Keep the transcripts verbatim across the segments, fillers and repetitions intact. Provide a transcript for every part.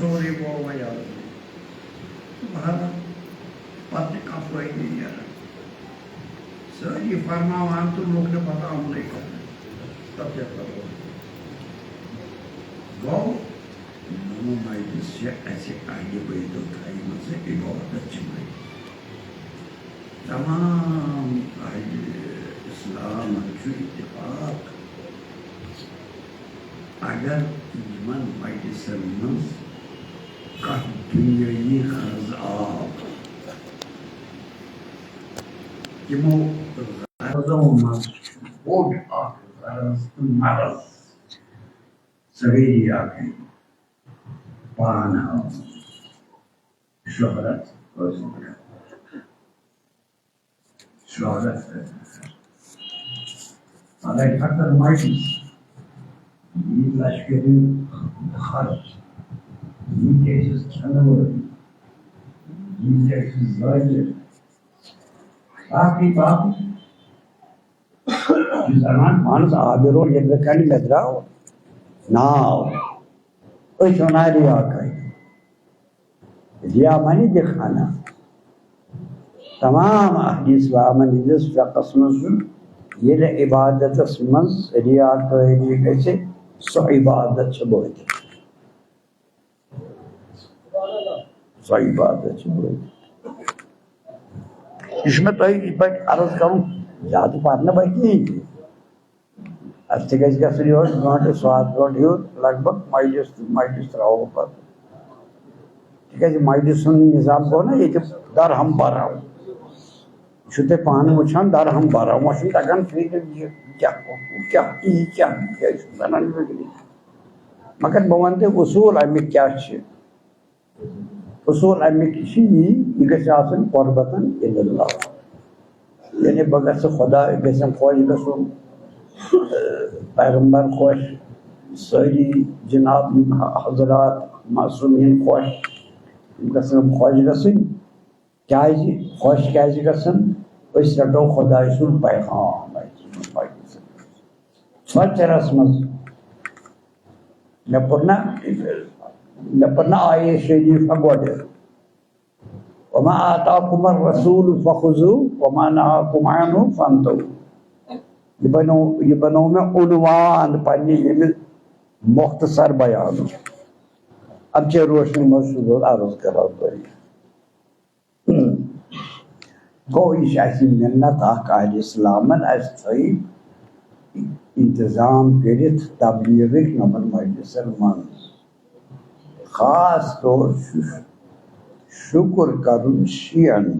سورُے گوٚو وۄنۍ یَلہٕ۔ بہرحال، پَتہٕ تہِ کانٛہہ فٲیدٕ نیران۔ سٲری فرماوان تہٕ لوٗکھ نہٕ پَتہٕ عملٕے کَران۔ تَتھ کیٛاہ کَرو؟ گوٚو، نوٚو مجلس چھِ اَسہِ اَہلِ بیتُل خیمہٕ زِ عبادت چھِ مجلس۔ تمام اہلِ اسلامن چھُ اتفاق، اگر یِمن مجلسن منٛز کانٛہہ دُنیٲیی غرض آو، تِمو غرضو منٛز چھُ بوٚڑ اکھ غرض تہٕ مرض، سۄ گٔے ریاکٲری، پان ہاوُن، شہرت حٲصِل کرٕنۍ۔ شہرت کرٕنۍ۔ پگاہ چھِ پتہٕ مجلس۔ یہِ لشکرِ خرچ۔ یہِ کیٛاہ چھِس کھٮ۪نہٕ وٲلۍ؟ یہِ کیٛاہ چھِس زٲجِر؟ باقٕے، باقٕے۔ یُس زنان پانس آبرو ییٚلہِ مےٚ کنہِ مےٚ درٛاو ناو، أسۍ وَنان ریاکٲری۔ ریا معنی دِکھانا۔ تمام اہل اسلامن ہٕنٛدِس فقہس منٛز چھُ، ییٚلہِ عبادتس منٛز ریاکٲری گژھِ، سۄ عبادت چھِ بٲطِل۔ سۄ عبادت چھِ بٲطِل۔ یہِ چھُ مےٚ تۄہہِ یِتھ پٲٹھۍ عرض کرُن، زیادٕ پَرنہٕ بہٕ کِہیٖنۍ تہِ۔ اَسہِ تہِ گژھِ گژھُن یورٕ گٲنٛٹہٕ، ساعت گٲنٛٹہٕ ہیوٚر لگ بگ مجلس تہٕ مجلس ترٛاوو پَتہٕ۔ تِکیٛازِ مجلس ہُنٛد نظام گوٚو نہ ییٚتہِ درہم برہم۔ یہِ چھُو تُہۍ پانہٕ وٕچھان، درہم برہم۔ وۄنۍ چھُنہٕ تَگان فِکرِ یہِ کیٛاہ، ہُہ کیٛاہ، یہِ کیٛاہ، یہِ کیٛاہ چھُ زَنان فِکرِ۔ مگر بہٕ وَنہٕ تۄہہِ اصوٗل اَمِکۍ کیٛاہ چھِ۔ اصوٗل اَمِکۍ چھِ یی، یہِ گژھِ آسٕنۍ قربتاً الی اللہ۔ یعنی بہٕ گژھٕ خۄداے گژھن خۄش گژھُن، پیغمبر خۄش، سٲری جناب یِم حضرات معصومیٖن خۄش، یِم گژھن خۄش گژھٕنۍ۔ کیٛازِ؟ خۄش کیٛازِ گژھن؟ أسۍ رَٹو خۄداے سُنٛد پیغام اَتہِ۔ سۄ تہِ رسمٕژ۔ مےٚ پوٚر نہ، مےٚ پوٚر نہ آیے شریٖفہ گۄڈٕ۔ وما آتاکم الرسول فخذوه وما نهاکم عنه فانتهوا۔ یہِ بنوو، یہِ بنوو مےٚ عنوان پننہِ ییٚمہِ مختصر بیانُک۔ اَمہِ چہِ روشنی منٛز چھُس بہٕ عرض کران تۄہہِ۔ گوٚو، یہِ چھِ اَسہِ مِنت اَکھ اہلِ اِسلامَن، اَسہِ تھٲیِو اِنتظام کٔرِتھ تبلیٖغٕکۍ یِمَن مجلسَن منٛز۔ خاص طور چھُ شُکُر کَرُن شِیَن،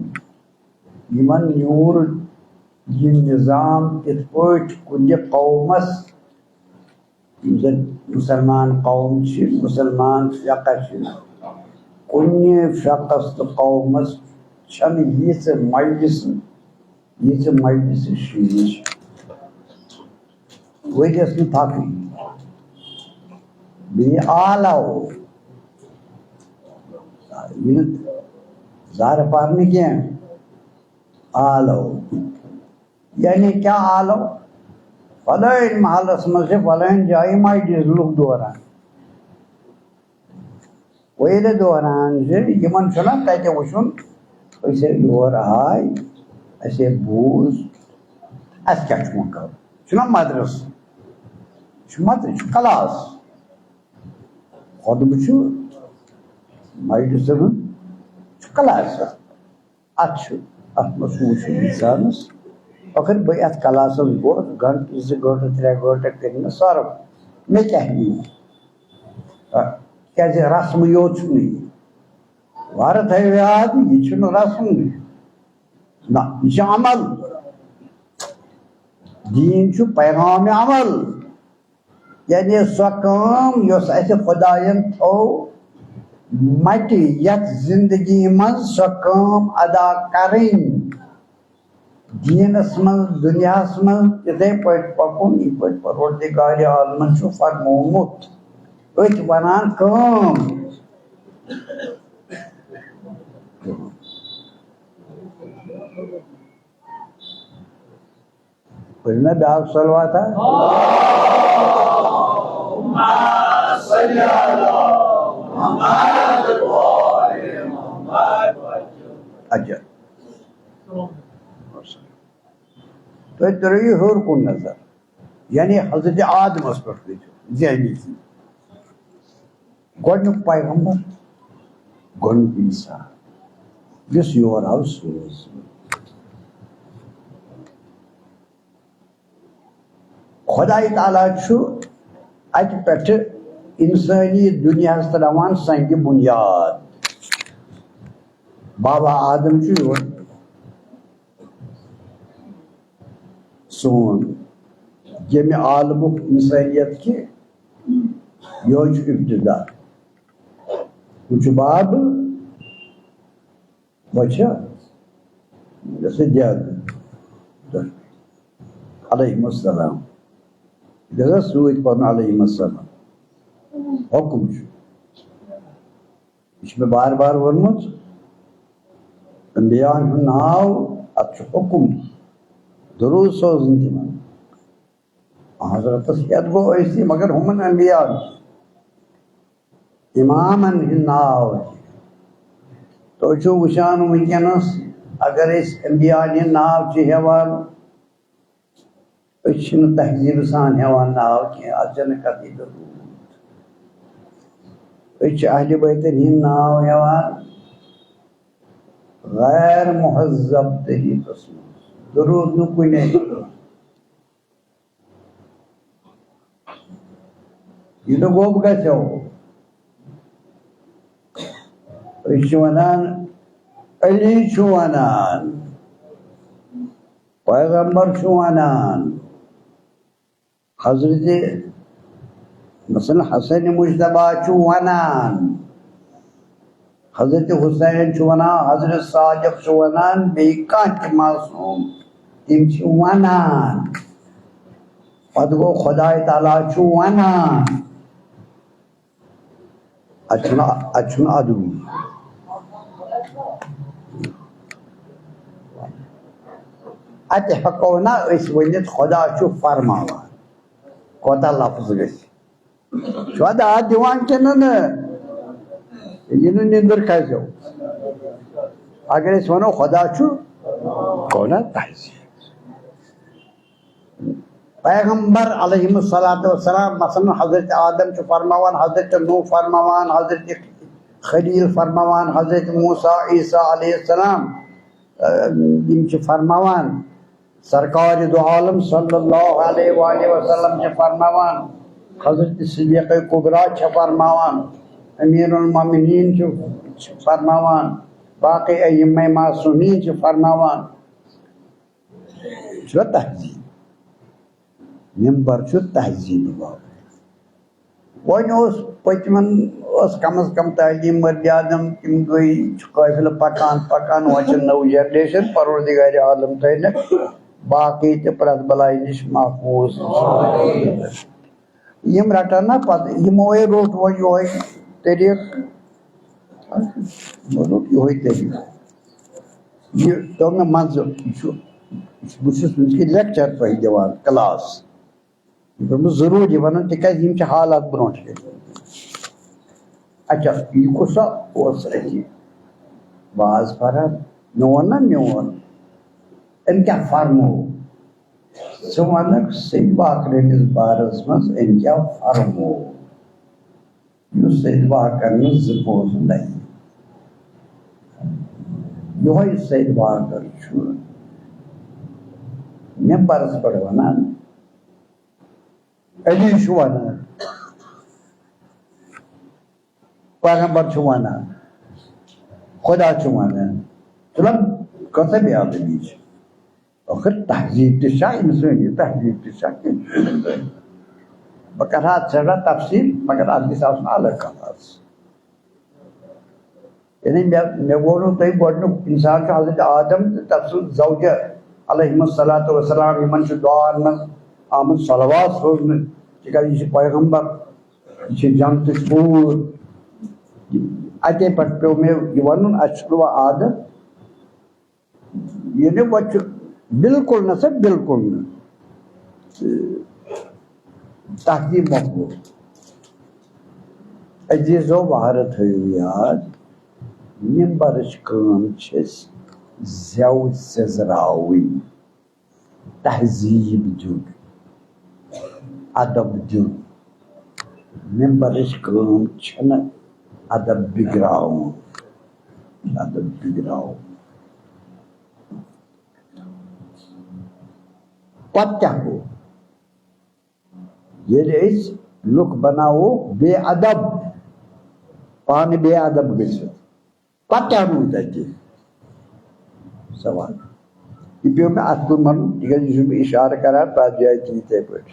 یِمَن نیوٗر یہِ نِظام تِتھ پٲٹھۍ کُنہِ قومَس یِم زَن مُسلمان قوم چھِ، مُسلمان فقہ چھِ، کُنہِ فقس تہٕ قومس چھَنہٕ یِژھ مجلس، یِژھ مجلس شیٖش۔ ؤرۍ یَس نہٕ پھکٕے۔ بیٚیہِ آلو۔ یہِ نہٕ زارٕ پَرنہٕ کینٛہہ۔ آلو۔ یعنی کیا آلو؟ فلٲنۍ محلس منٛز چھِ فلٲنۍ جایہِ مجلس لُکھ دوران۔ وۄنۍ ییٚلہِ دوران چھِ، یِمن چھُنہ تَتہِ وٕچھُن، أسۍ ییٚلہِ یور آے، اَسہِ بوٗز، اَسہِ کیٛاہ چھُ وۄنۍ کَرُن؟ چھُنہ مدرسہٕ؟ چھُ مدرسہٕ، چھُ کلاس۔ خۄطبہٕ چھُ مجلسَن ہُنٛد، چھُ کلاس۔ اَتھ چھُ، اَتھ منٛز چھُ وٕچھُن اِنسانَس، ٲخٕر بہٕ یَتھ کلاسَس گوٚو گھنٹہٕ، زٕ گھنٹہٕ، ترٛےٚ گھنٹہٕ کٔرۍ مےٚ سرو، مےٚ کیٛاہ نِیہِ؟ آ، کیٛازِ رسمٕے یوت چھُنہٕ یہِ۔ وَرٕ تھٲیِو یاد، یہِ چھُنہٕ رسمٕے۔ نہ، یہِ چھُ عمل۔ دیٖن چھُ پیغام عمل۔ یعنی سۄ کٲم یۄس اَسہِ خۄدایَن تھٲو مَٹہِ یَتھ زِندگی منٛز، سۄ کٲم ادا کَرٕنۍ۔ دیٖنَس منٛز، دُنیاہَس منٛز تِتھَے پٲٹھۍ پَکُن، یِتھ پٲٹھۍ پروردگارِ عالمَن چھُ فرمومُت۔ أتھۍ وَنان کٲم۔ پٔرِو نا بیٛاکھ صلوات ہا۔ اللهم صل على محمد۔ اچھا، تُہۍ ترٲیِو ہیوٚر کُن نظر، یعنی حضرت آدمس پٮ۪ٹھ گٔژھِو ذہنی۔ گۄڈٕنیُک پیغمبر، گۄڈٕنیُک انسان، یُس یور آو سوزنہٕ۔ خداے تعالیٰ چھُ اَتہِ پٮ۪ٹھٕ اِنسٲنی دُنیاہَس ترٛاوان سنگِ بُنیاد۔ بابا آدم چھُ یور سون، ییٚمہِ عالمُک اِنسٲنیت کہِ یہِ چھُ ابتدا۔ ہُہ چھُ باب، بچہ، یۄس یہِ دٮ۪د علیہم السلام، یۄس سۭتۍ پنُن علیہم السلام حکم چھُ۔ یہِ چھُ مےٚ بار بار ووٚنمُت، انبیاءن ہُنٛد ناو، اتھ چھُ حکم، درود سوزُن تِمن۔ حضرتس ہٮ۪تھ گوٚو أسۍ تہِ، مگر ہُمن انبیاءن، امامن ہُنٛد ناو تہِ۔ تُہۍ چھِو وٕچھان وٕنکیٚنس، اگر أسۍ انبیاءن ہُنٛد ناو چھِ ہٮ۪وان، أسۍ چھِنہٕ تہذیٖب سان ہٮ۪وان ناو کینٛہہ، اتھ چھنہٕ کتھٕے تہٕ روٗد۔ أسۍ چھِ اہلِ بیتن ہُنٛد ناو ہٮ۪وان غیر مہذب طریٖقس منٛز، درود نہٕ کُنے۔ یہِ نہٕ گوٚب گژھیو۔ أسۍ چھِ ونان، علی چھُ ونان، پیغمبر چھُ ونان، حضرت مثلاً حسن مجتبیٰ چھُ ونان، حضرت حسین چھُ ونان، حضرت صادق چھُ ونان، بیٚیہِ کانٛہہ تہِ معصوم، تِم چھِ ونان۔ پتہٕ گوٚو خداے تعالیٰ چھُ ونان۔ اتہِ چھُنہٕ، اتہِ چھُنہٕ ادبٕے۔ اتہِ ہٮ۪کو نہ أسۍ ؤنِتھ خدا چھُ فرماوان، کوتاہ لفظ گژھِ؟ چھُوا داد دِوان کِنہٕ نہٕ؟ یہِ نہٕ نِندٕر کھسیو۔ اگر أسۍ ونو خدا چھُ، گوٚو نہ تہذیٖب۔ پیغمبر علیہم الصلوۃ والسلام، مثلاً حضرت آدم چھُ فرماوان، حضرت نوح فرماوان، حضرت خلیل فرماوان، حضرت موسیٰ، عیسیٰ علیہ السلام، اہ، یِم چھِ فرماوان، سرکار دو عالم صلی اللہ علیہ وآلہ وسلم چھِ فرماوان، حضرت صدیقہ کبریٰ چھِ فرماوان، امیر المومنین چھِ فرماوان، باقی ائمہ معصومین چھِ فرماوان۔ چھُ تہذیٖب، ممبر چھُ تہذیٖب باب۔ وۄنۍ اوس پٔتمٮ۪ن ٲس کم از کم تعلیٖم مٔردِ آدم، تِم گٔے، چھُ قٲفلہٕ پکان پکان، وۄنۍ چھِ نٔو جنریشن، پروردگار عالم تھٲینَکھ باقٕے تہِ پرٛٮ۪تھ بلاے نِش محفوظ۔ یِم رٹن نہ پتہٕ، یِمو ہے روٚٹ وۄنۍ یِہوٚے طریٖقہٕ، یِمو روٚٹ یِہوٚے طریٖقہٕ۔ یہِ دوٚپ مےٚ منٛزٕ، یہِ چھُ، بہٕ چھُس وٕنکٮ۪ن لیکچر تۄہہِ دِوان، کلاس۔ یہِ دوٚپمَس ضروٗری وَنُن، تِکیٛازِ یِم چھِ حالات برونٛٹھ کَنہِ۔ اچھا، یہِ کُس سا اوس اَتہِ واز پَران؟ مےٚ ووٚن نہ، مےٚ ووٚن، أمۍ کیٛاہ فرموو؟ ژٕ وَنکھ سیدِ باقرٕ نِس بارَس منٛز أمۍ کیٛاہ فرموو؟ یُس سیدِ باقر نہٕ زٕ پوٚز نَے۔ یِہوٚے سیدِ باقر چھُ ممبرس پٮ۪ٹھ وَنان، علی چھُ وَنان، پیغمبر چھُ وَنان، خدا چھُ وَنان۔ مطلب، کۭژاہ بے ادبی چھِ۔ ٲخٕر تہذیٖب تہِ چھا اِنسٲنی؟ تہذیٖب تہِ چھا کینٛہہ؟ بہٕ کَرٕ ہا ژےٚ سۭتۍ تفصیٖل، مگر اَتھ گژھِ آسُن الگ کلاس۔ یعنی مےٚ، مےٚ ووٚنوُ تۄہہِ گۄڈٕنیُک اِنسان چھُ حضرت آدم تہٕ تَتھ سٕنٛز زوجہ علیہم الصلوۃ والسلام، یِمَن چھُ دُعاہَن منٛز آمُت صلوات سوزنہٕ، تِکیٛازِ یہِ چھِ پیغمبر، یہِ چھِ جنتٕچ حوٗر۔ اَتے پٮ۪ٹھ پیوٚو مےٚ یہِ وَنُن، اَسہِ چھُنہٕ وۄنۍ عادت یہِ نہٕ وۄنۍ چھُ بِلکُل نہ سا، بِلکُل نہٕ۔ تہذیٖب مۄکلو۔ عزیزو، وہرٕ تھٲیِو یاد، ممبرٕچ کٲم چھِ زٮ۪و سیٚزراوٕنۍ، تہذیٖب دیُن، ادب دیُن۔ ممبرٕچ کٲم چھَنہٕ ادب بِگڑاوُن، ادب بِگڑاوُن۔ پتہٕ کیٛاہ گوٚو؟ ییٚلہِ أسۍ لُکھ بناوو بے ادب، پانہٕ بے ادب گٔژھِتھ، پتہٕ کیٛاہ روٗد اَتہِ؟ سوال۔ یہِ پیوٚو مےٚ اَتھ کُن وَنُن، تِکیٛازِ یہِ چھُس بہٕ اِشارٕ کران پرٛٮ۪تھ جایہِ تہِ یِتھَے پٲٹھۍ۔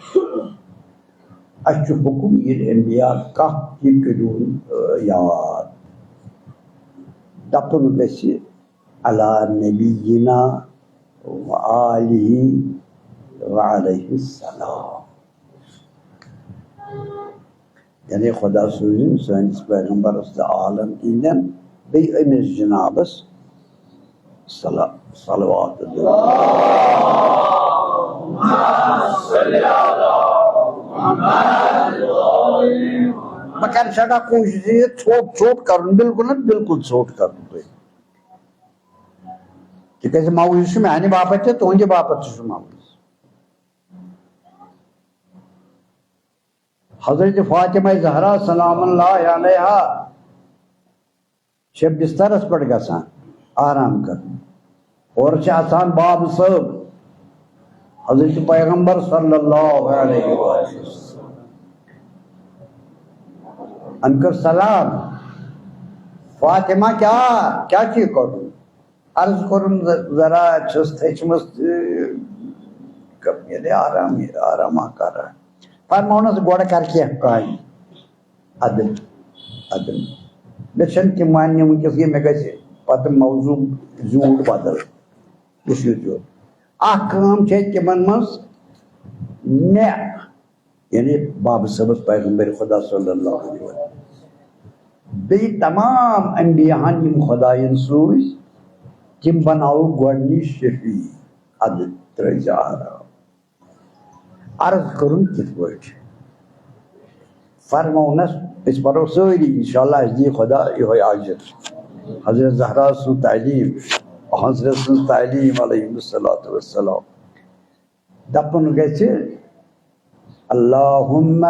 اَسہِ چھُ حُکُم، ییٚلہِ انبیاء کانٛہہ تہِ کٔرِو، ٲ، یاد، دَپُن گژھِ، علی نبینا و آلہ و علیہ السلام۔ یعنی خدا سوٗزِن سٲنِس پیغمبرس تہٕ عالم ہِنٛدٮ۪ن بیٚیہِ أمِس جنابس صلا-، صلوات۔ بہٕ کرٕ سٮ۪ٹھاہ کوٗشِش یہِ ژھوٚٹ ژھوٚٹ کرُن، بِلکُل نہ بِلکُل ژھوٚٹ کرُن تۄہہِ۔ تِکیٛازِ ماوُس چھُ میانہِ باپتھ تہِ، تُہنٛدِ باپتھ تہِ چھُ ماوُس۔ حضرت فاطمہ زہرا سلام اللہ علیہا چھِ بسترس پٮ۪ٹھ گژھان آرام کرنہِ۔ اورٕ چھِ اژان باب صٲب، حضرت پیغمبر صلی اللہ علیہ وآلہ وسلم۔ أمۍ کٔر سلام، فاطمہ کیٛاہ، کیٛاہ چھُے کوٚرمُت؟ عرض کوٚرُن، ز-، ذرا چھُس تھٔچمٕژ، تہٕ ییٚلہِ آرام، آرام کران۔ فرموونَس، گۄڈٕ کر کینٛہہ کامہِ۔ ادٕ، ادٕ۔ مےٚ چھَنہٕ تِم وَننہِ وٕنکیٚس کینٛہہ، مےٚ گژھِ پتہٕ موضوع زیوٗٹھ بدل۔ یُس یہِ زیوٗٹھ۔ اکھ کٲم چھےٚ تِمن منٛز مےٚ یعنی باب صٲبس پیغمبر خدا صلی اللہ علیہ وسلم۔ بیٚیہِ تمام انبیاہن یِم خدایَن سوٗزۍ، تِم بناوو گۄڈٕنِچ شفیع۔ ادٕ ترٲوزِ آرام۔ عرض کوٚرُن کِتھ پٲٹھۍ؟ فرموونس، أسۍ پرو سٲری انشاءاللہ، اَسہِ دِیہِ خدا یِہوٚے اجر۔ حضرت زہرا سٕنٛز تعلیٖم، حضرت سٕنٛز تعلیٖم علیہ الصلوۃ والسلام۔ دَپُن گژھِ، اللہم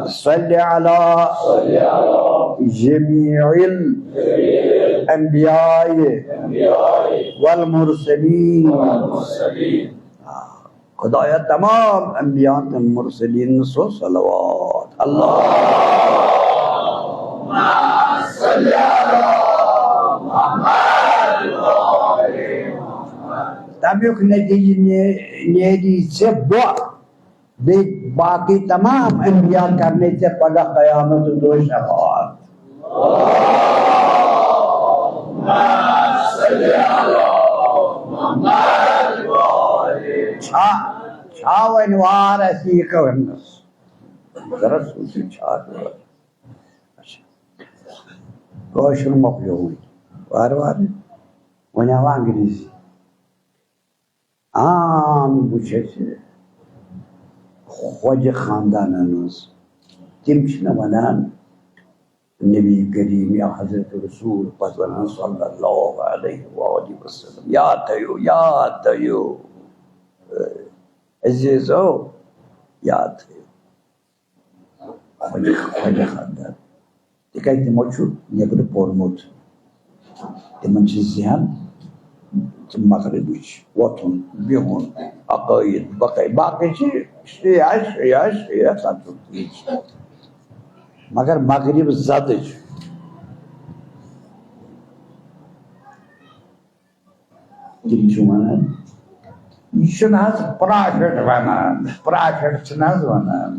صل علی جمیع الانبیاء والمرسلین۔ خدایا، تمام انبیاء تہٕ مرسلین سو صلوات۔ اللہ صل علی محمد۔ تَمیُک نتیٖجہٕ نے-، نیری ژےٚ بۄہ، بیٚیہِ باقٕے تمام انبیاء کرنے ژےٚ پگاہ قیامت دۄہ شفاعت۔ چھا، چھا وۄنۍ وار اَسہِ یہِ کَرنَس؟ ذرا سوٗنٛچِو، چھا وار؟ اچھا۔ کٲشُر مۄکلیو وۄنۍ۔ وارٕ وارٕ۔ وۄنۍ آو انگریزی۔ عام بہٕ چھَس خۄجہِ خاندانَن ہٕنٛز۔ تِم چھِنہٕ وَنان نبی کریم یا حضرت رسول، پَتہٕ وَنان صلی اللہ علیہ وآلہ وسلم۔ یاد تھٲیِو، یاد تھٲیِو۔ عزیزو، یاد تھٲیِو۔ خۄجہِ، خۄجہِ خاندان۔ تِکیٛازِ تِمو چھُ نیٚبرٕ پوٚرمُت۔ تِمن چھِ ذہن تہٕ مغربٕچ، وۄتھُن، بِہُن، عقٲیِد، بقٲیِد۔ باقٕے چھِ شیعہ، شیعہ، شیعہ، تَتھ چھُ یہِ چھُ۔ مگر مغرب زدٕچ۔ تِم چھِ وَنان، یہِ چھُنہٕ حظ پرٛافِٹ وَنان، پرٛافِٹ چھِنہٕ حظ وَنان۔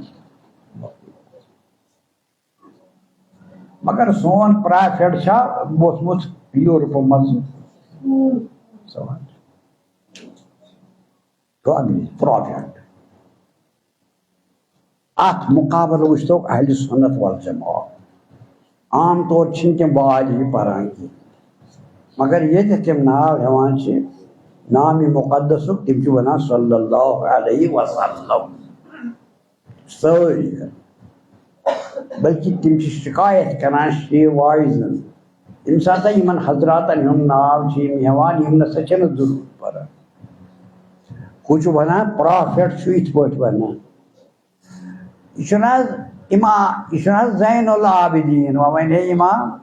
مگر سون پرٛافِٹ چھا ووٚتھمُت یوٗرپہٕ منٛز؟ سوال۔ تو انگریز پرٛافِٹ۔ اتھ مقابلہٕ وٕچھتو اہل سنت والجماعت۔ عام طور چھِنہٕ تِم واریاہ پران کینٛہہ۔ مگر ییٚتہِ تِم ناو ہٮ۪وان چھِ نامِ مقدسُک، تِم چھِ ونان صلی اللہ علیہ وسلم۔ سٲری۔ بلکہِ تِم چھِ شکایت کران شے وایزن، ییٚمہِ ساتہٕ یِمن حضراتن ہُنٛد ناو چھُ یِم ہٮ۪وان، یِم نسا چھِنہٕ ضروٗر پران۔ ہُہ چھُ ونان، پرافٹ چھُ یِتھ پٲٹھۍ ونان۔ یہِ چھُنہٕ حظ امام، یہِ چھُنہٕ حظ زین العابدین؟ وۄنۍ وَنہِ ہے امام،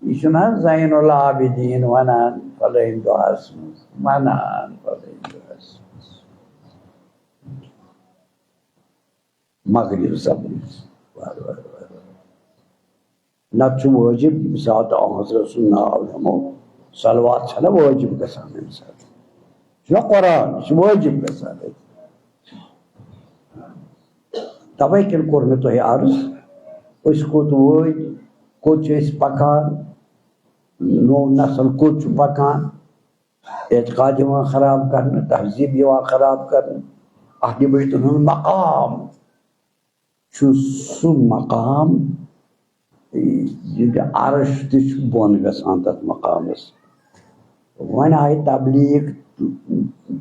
یہِ چھُنہٕ حظ زین العابدین ونان فلٲنۍ دۄہس منٛز، ونان فلٲنۍ دۄہس منٛز؟ مغرب سپدِ۔ وارٕ وارٕ، وارٕ وارٕ۔ نتہٕ چھُ وٲجِب، ییٚمہِ ساتہٕ آن حضرت سُنٛد ناو ہٮ۪مو، صلوات چھَنہ وٲجِب گژھان اَمہِ ساتہٕ؟ چھُنہ قرآن، یہِ چھُ وٲجِب گژھان اَتہِ۔ تَوَے کِنۍ کوٚر مےٚ تۄہہِ عرض، أسۍ کوٚت وٲتۍ، کوٚت چھِ أسۍ پَکان، نوٚو نسل کوٚت چھُ پَکان، اعتقاد یِوان خراب کرنہٕ، تہذیٖب یِوان خراب کرنہٕ۔ اہلِ بیتَن ہُنٛد مقام چھُ سُہ مقام، ییٚلہِ عرش تہِ چھُ بۄن گژھان تَتھ مقامَس۔ وۄنۍ آیہِ تبلیغ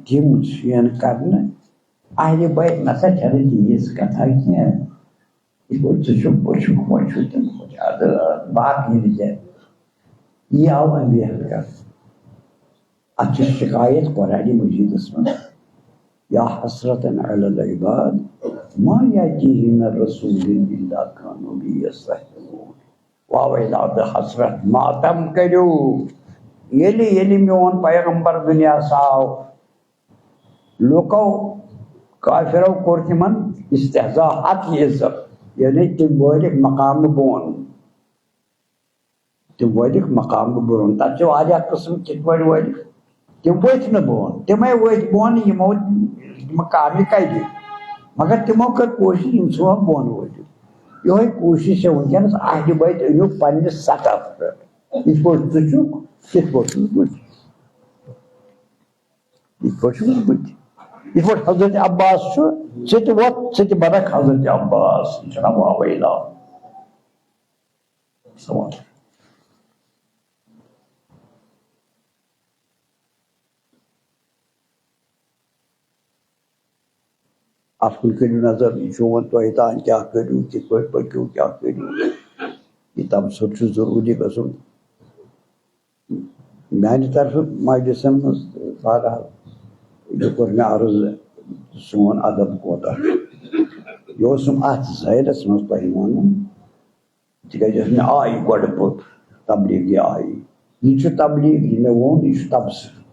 تِم شیٖن کرنہٕ، اہلِ بیت نسا چھَنہٕ تیٖژ کتھا کینٛہہ۔ یہِ گوٚو، ژٕ چھُکھ، بہٕ چھُکھ، وۄنۍ چھُ تِم زیادٕ باقٕے رِجن۔ یہِ آو اَنبیاہَن کرنہٕ۔ اَتھ چھِ شکایت قرآنِ مجیدس منٛز، یا حسرتاً علی العباد ما یأتیہم من رسول الا کانوا به یستہزئون۔ واویلا، بے حسرت، ماتم کٔرِو، ییٚلہِ، ییٚلہِ میون پیغمبر دُنیاہَس آو، لوٗکو، کافرو کوٚر تِمن استہزا، حق عزت، یعنی تِم وٲلِکھ مقامہٕ بۄن۔ تِم وٲلِکھ مقامہٕ بۄن۔ تَتھ چھِ واریاہ قٕسم کِتھ پٲٹھۍ وٲلِکھ۔ تِم ؤتھۍ نہٕ بۄن، تِمے ؤتھۍ بۄن یِمو مقامہِ کَرِ۔ مگر تِمو کٔر کوٗشِش یِم ژھٕنوکھ بۄن وٲتِتھ۔ یِہوٚے کوٗشِش چھےٚ وٕنکیٚنَس اہلِ بیت، أنِو پننِس سطحَس پٮ۪ٹھ۔ یِتھ پٲٹھۍ ژٕ چھُکھ، تِتھ پٲٹھۍ چھُس بہٕ تہِ۔ یِتھ پٲٹھۍ چھُس بہٕ تہِ۔ یِتھ پٲٹھۍ حضرت عباس چھُ، ژٕ تہِ وۄتھ، ژٕ تہِ بنکھ حضرت عباس۔ یہِ چھُنہ واویلا۔ سوال۔ اَتھ کُن کٔرِو نظر، یہِ چھُ وۄنۍ تۄہہِ تام، کیٛاہ کٔرِو، کِتھ پٲٹھۍ پٔکِو، کیٛاہ کٔرِو۔ یہِ تبصرٕ چھُ ضروٗری گژھُن۔ میٛانہِ طرفہٕ مجلسَن منٛز بہرحال یہِ کوٚر مےٚ عرض، سون ادب کوتاہ چھُ۔ یہِ اوسُم اَتھ ذیلَس منٛز تۄہہِ وَنُن۔ تِکیٛازِ یۄس مےٚ آیہِ گۄڈٕ پوٚت تبلیغی آیہِ، یہِ چھُ تبلیغ، یہِ مےٚ ووٚن، یہِ چھُ تبصرٕ،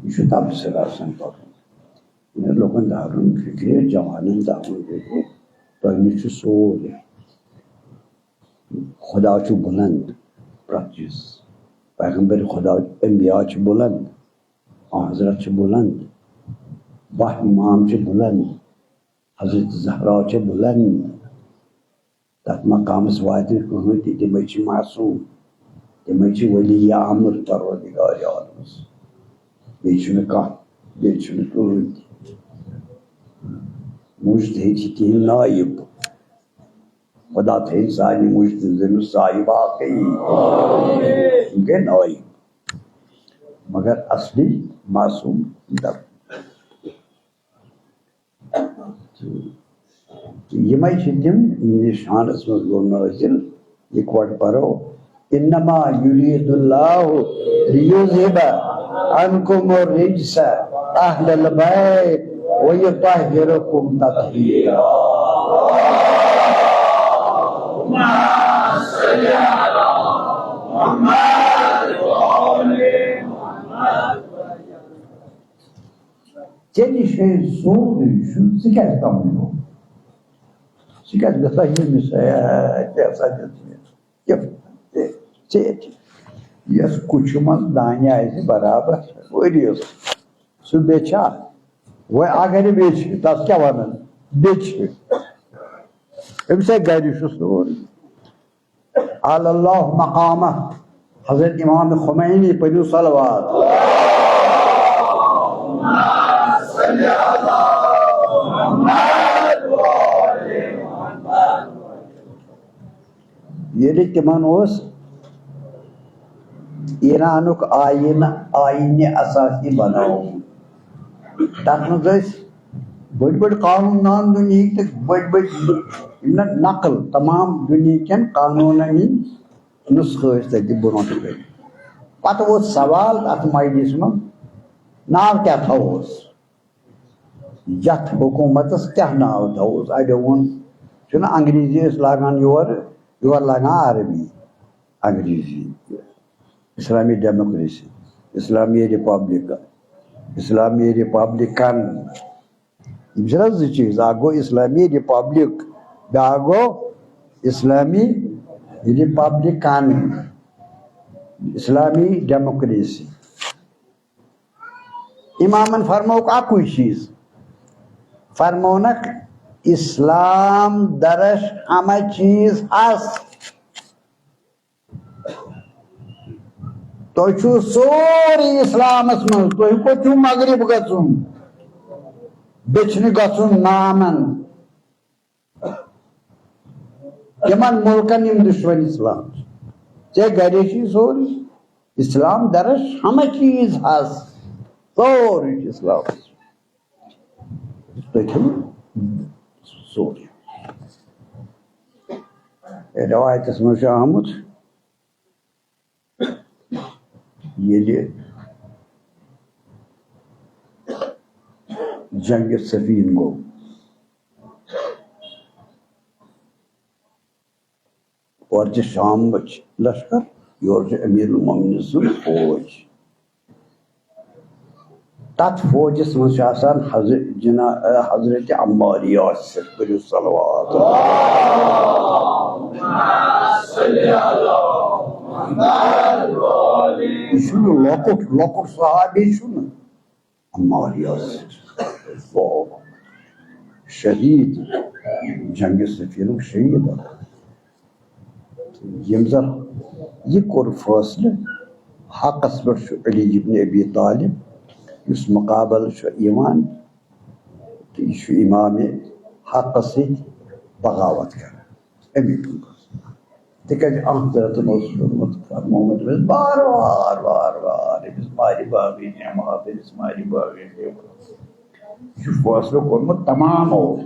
یہِ چھُ تبصرٕ آسان پَرُن۔ یہِ لوٗکَن دارُن فِکرِ، جوانَن دارُن فِکرِ، تۄہہِ نِش چھُ سورُے۔ خدا چھُ بُلند پرٛٮ۪تھ چیٖز، پیغمبر خدا، انبیاء چھِ بُلند، حضرت چھِ بُلند، باہ امام چھِ بُلند، حضرت زہرا چھِ بُلند۔ تَتھ مقامَس واتہِ نہٕ کٕہٕنۍ تہِ، تِمَے چھِ معصوٗم، تِمَے چھِ ولی امر پروردگار عالمَس۔ بیٚیہِ چھُنہٕ کانٛہہ، بیٚیہِ چھُنہٕ کٕہٕنۍ تہِ۔ مُجتہد چھِ تِہِنٛدۍ نایِب۔ خدا تھٲیِن سانہِ مُجتہدَن ہُنٛد سایہِ باقٕے۔ تِم گٔے نایِب۔ مگر اصلی معصوٗم دَپ۔ تہٕ یِمَے چھِ تِم، یِہِنٛدِس شانَس منٛز گوٚو نٲزِل، یِکوَٹہٕ پَرو، انما یرید اللہ لیذهب عنکم الرجس اہل البیت ویطہرکم تطہیرا۔ ژےٚ نِش ہے سورُے چھُ، ژٕ کیٛازِ کَمٕے گوٚو؟ ژٕ کیٛازِ گژھان ییٚمِس، ہے، ژےٚ ہسا دیُت مےٚ gift، ژےٚ، ژےٚ یَتھ کُچھِ منٛز دانہِ آسہِ برابر ؤریَس، سُہ بیٚچھا؟ وۄنۍ اگر یہِ بیٚچھِ، تَس کیٛاہ وَنان؟ بیٚچھِ۔ أمِس ہے گَرِ چھُ سورُے۔ اعلی اللہ مقامہ حضرت امام خمینی، پٔرِو صلوات۔ ییٚلہِ تِمن اوس ایرانُک آیٖنہٕ، آیٖنہِ اساسی بناومُت، تَتھ منٛز ٲسۍ بٔڑۍ بٔڑۍ قانوٗن دان دُنیہٕکۍ تہٕ بٔڑۍ بٔڑۍ یِم نہ نقل تمام دُنیہٕکٮ۪ن قانوٗنن ہٕنٛدۍ نُسخہٕ ٲسۍ تَتہِ برونٛٹھ کَنہِ۔ پَتہٕ ووت سوال اَتھ مجلسہِ منٛز، ناو کیٛاہ تھاووس؟ یَتھ حکوٗمتَس کیٛاہ ناو تھاووس؟ اَڑیو ووٚن، چھُنہ انگریزی أسۍ لاگان یورٕ، یورٕ لاگان عربی، انگریزی، اسلامی ڈیموکریسی، اسلامی ریپبلک، اسلامی ریپبلکن۔ یِم چھِنہ زٕ چیٖز، اکھ گوٚو اسلامی ریپبلک، بیٛاکھ گوٚو اسلامی ریپبلکن، اسلامی ڈیموکریسی۔ امامن فرمووُکھ اکُے چیٖز، فرموونکھ، اسلام درش ہمہ چیز ہست۔ تُہۍ چھِو سورُے اسلامس منٛز، تُہۍ کوٚت چھِو مغرب گژھُن؟ دٔچھنہِ گژھُن نامن۔ تِمن مُلکن یِم دُشمن اسلام چھِ۔ ژےٚ گرے چھُے سورُے۔ اسلام درش ہمہ چیز ہست۔ سورُے چھُ اسلامس۔ تُہۍ چھِو سورُے۔ رٮ۪وایتس منٛز چھُ آمُت، ییٚلہِ جنگِ صفین گوٚو، اورٕ چھِ شامٕچ لشکر، یورٕ چھُ امیر المومنین سُنٛد فوج۔ تتھ فوجس منٛز چھُ آسان حضرت جنا-، حضرت عمار یاسر، کٔرِو صلوات۔ یہِ چھُنہٕ لۄکُٹ، لۄکُٹ صحابی چھُنہٕ۔ عمار یاسر۔ شہید، جنگِ صفینُک شہید۔ ییٚمۍ زن یہِ کوٚر فٲصلہٕ، حقس پٮ۪ٹھ چھُ علی ابن ابی طالب، یُس مُقابلہٕ چھُ یِوان، تہٕ یہِ چھُ امام حقس سۭتۍ بغاوت کران۔ اَمی کِنۍ۔ تِکیٛازِ اَتھ حضرتن اوس فرمومُت، فرمومُت أمِس بار بار، بار بار، أمِس مارِ باغٕے نعمت، أمِس مارِ باغٕے نعمت۔ یہِ چھُ فٲصلہٕ کوٚرمُت تمامو،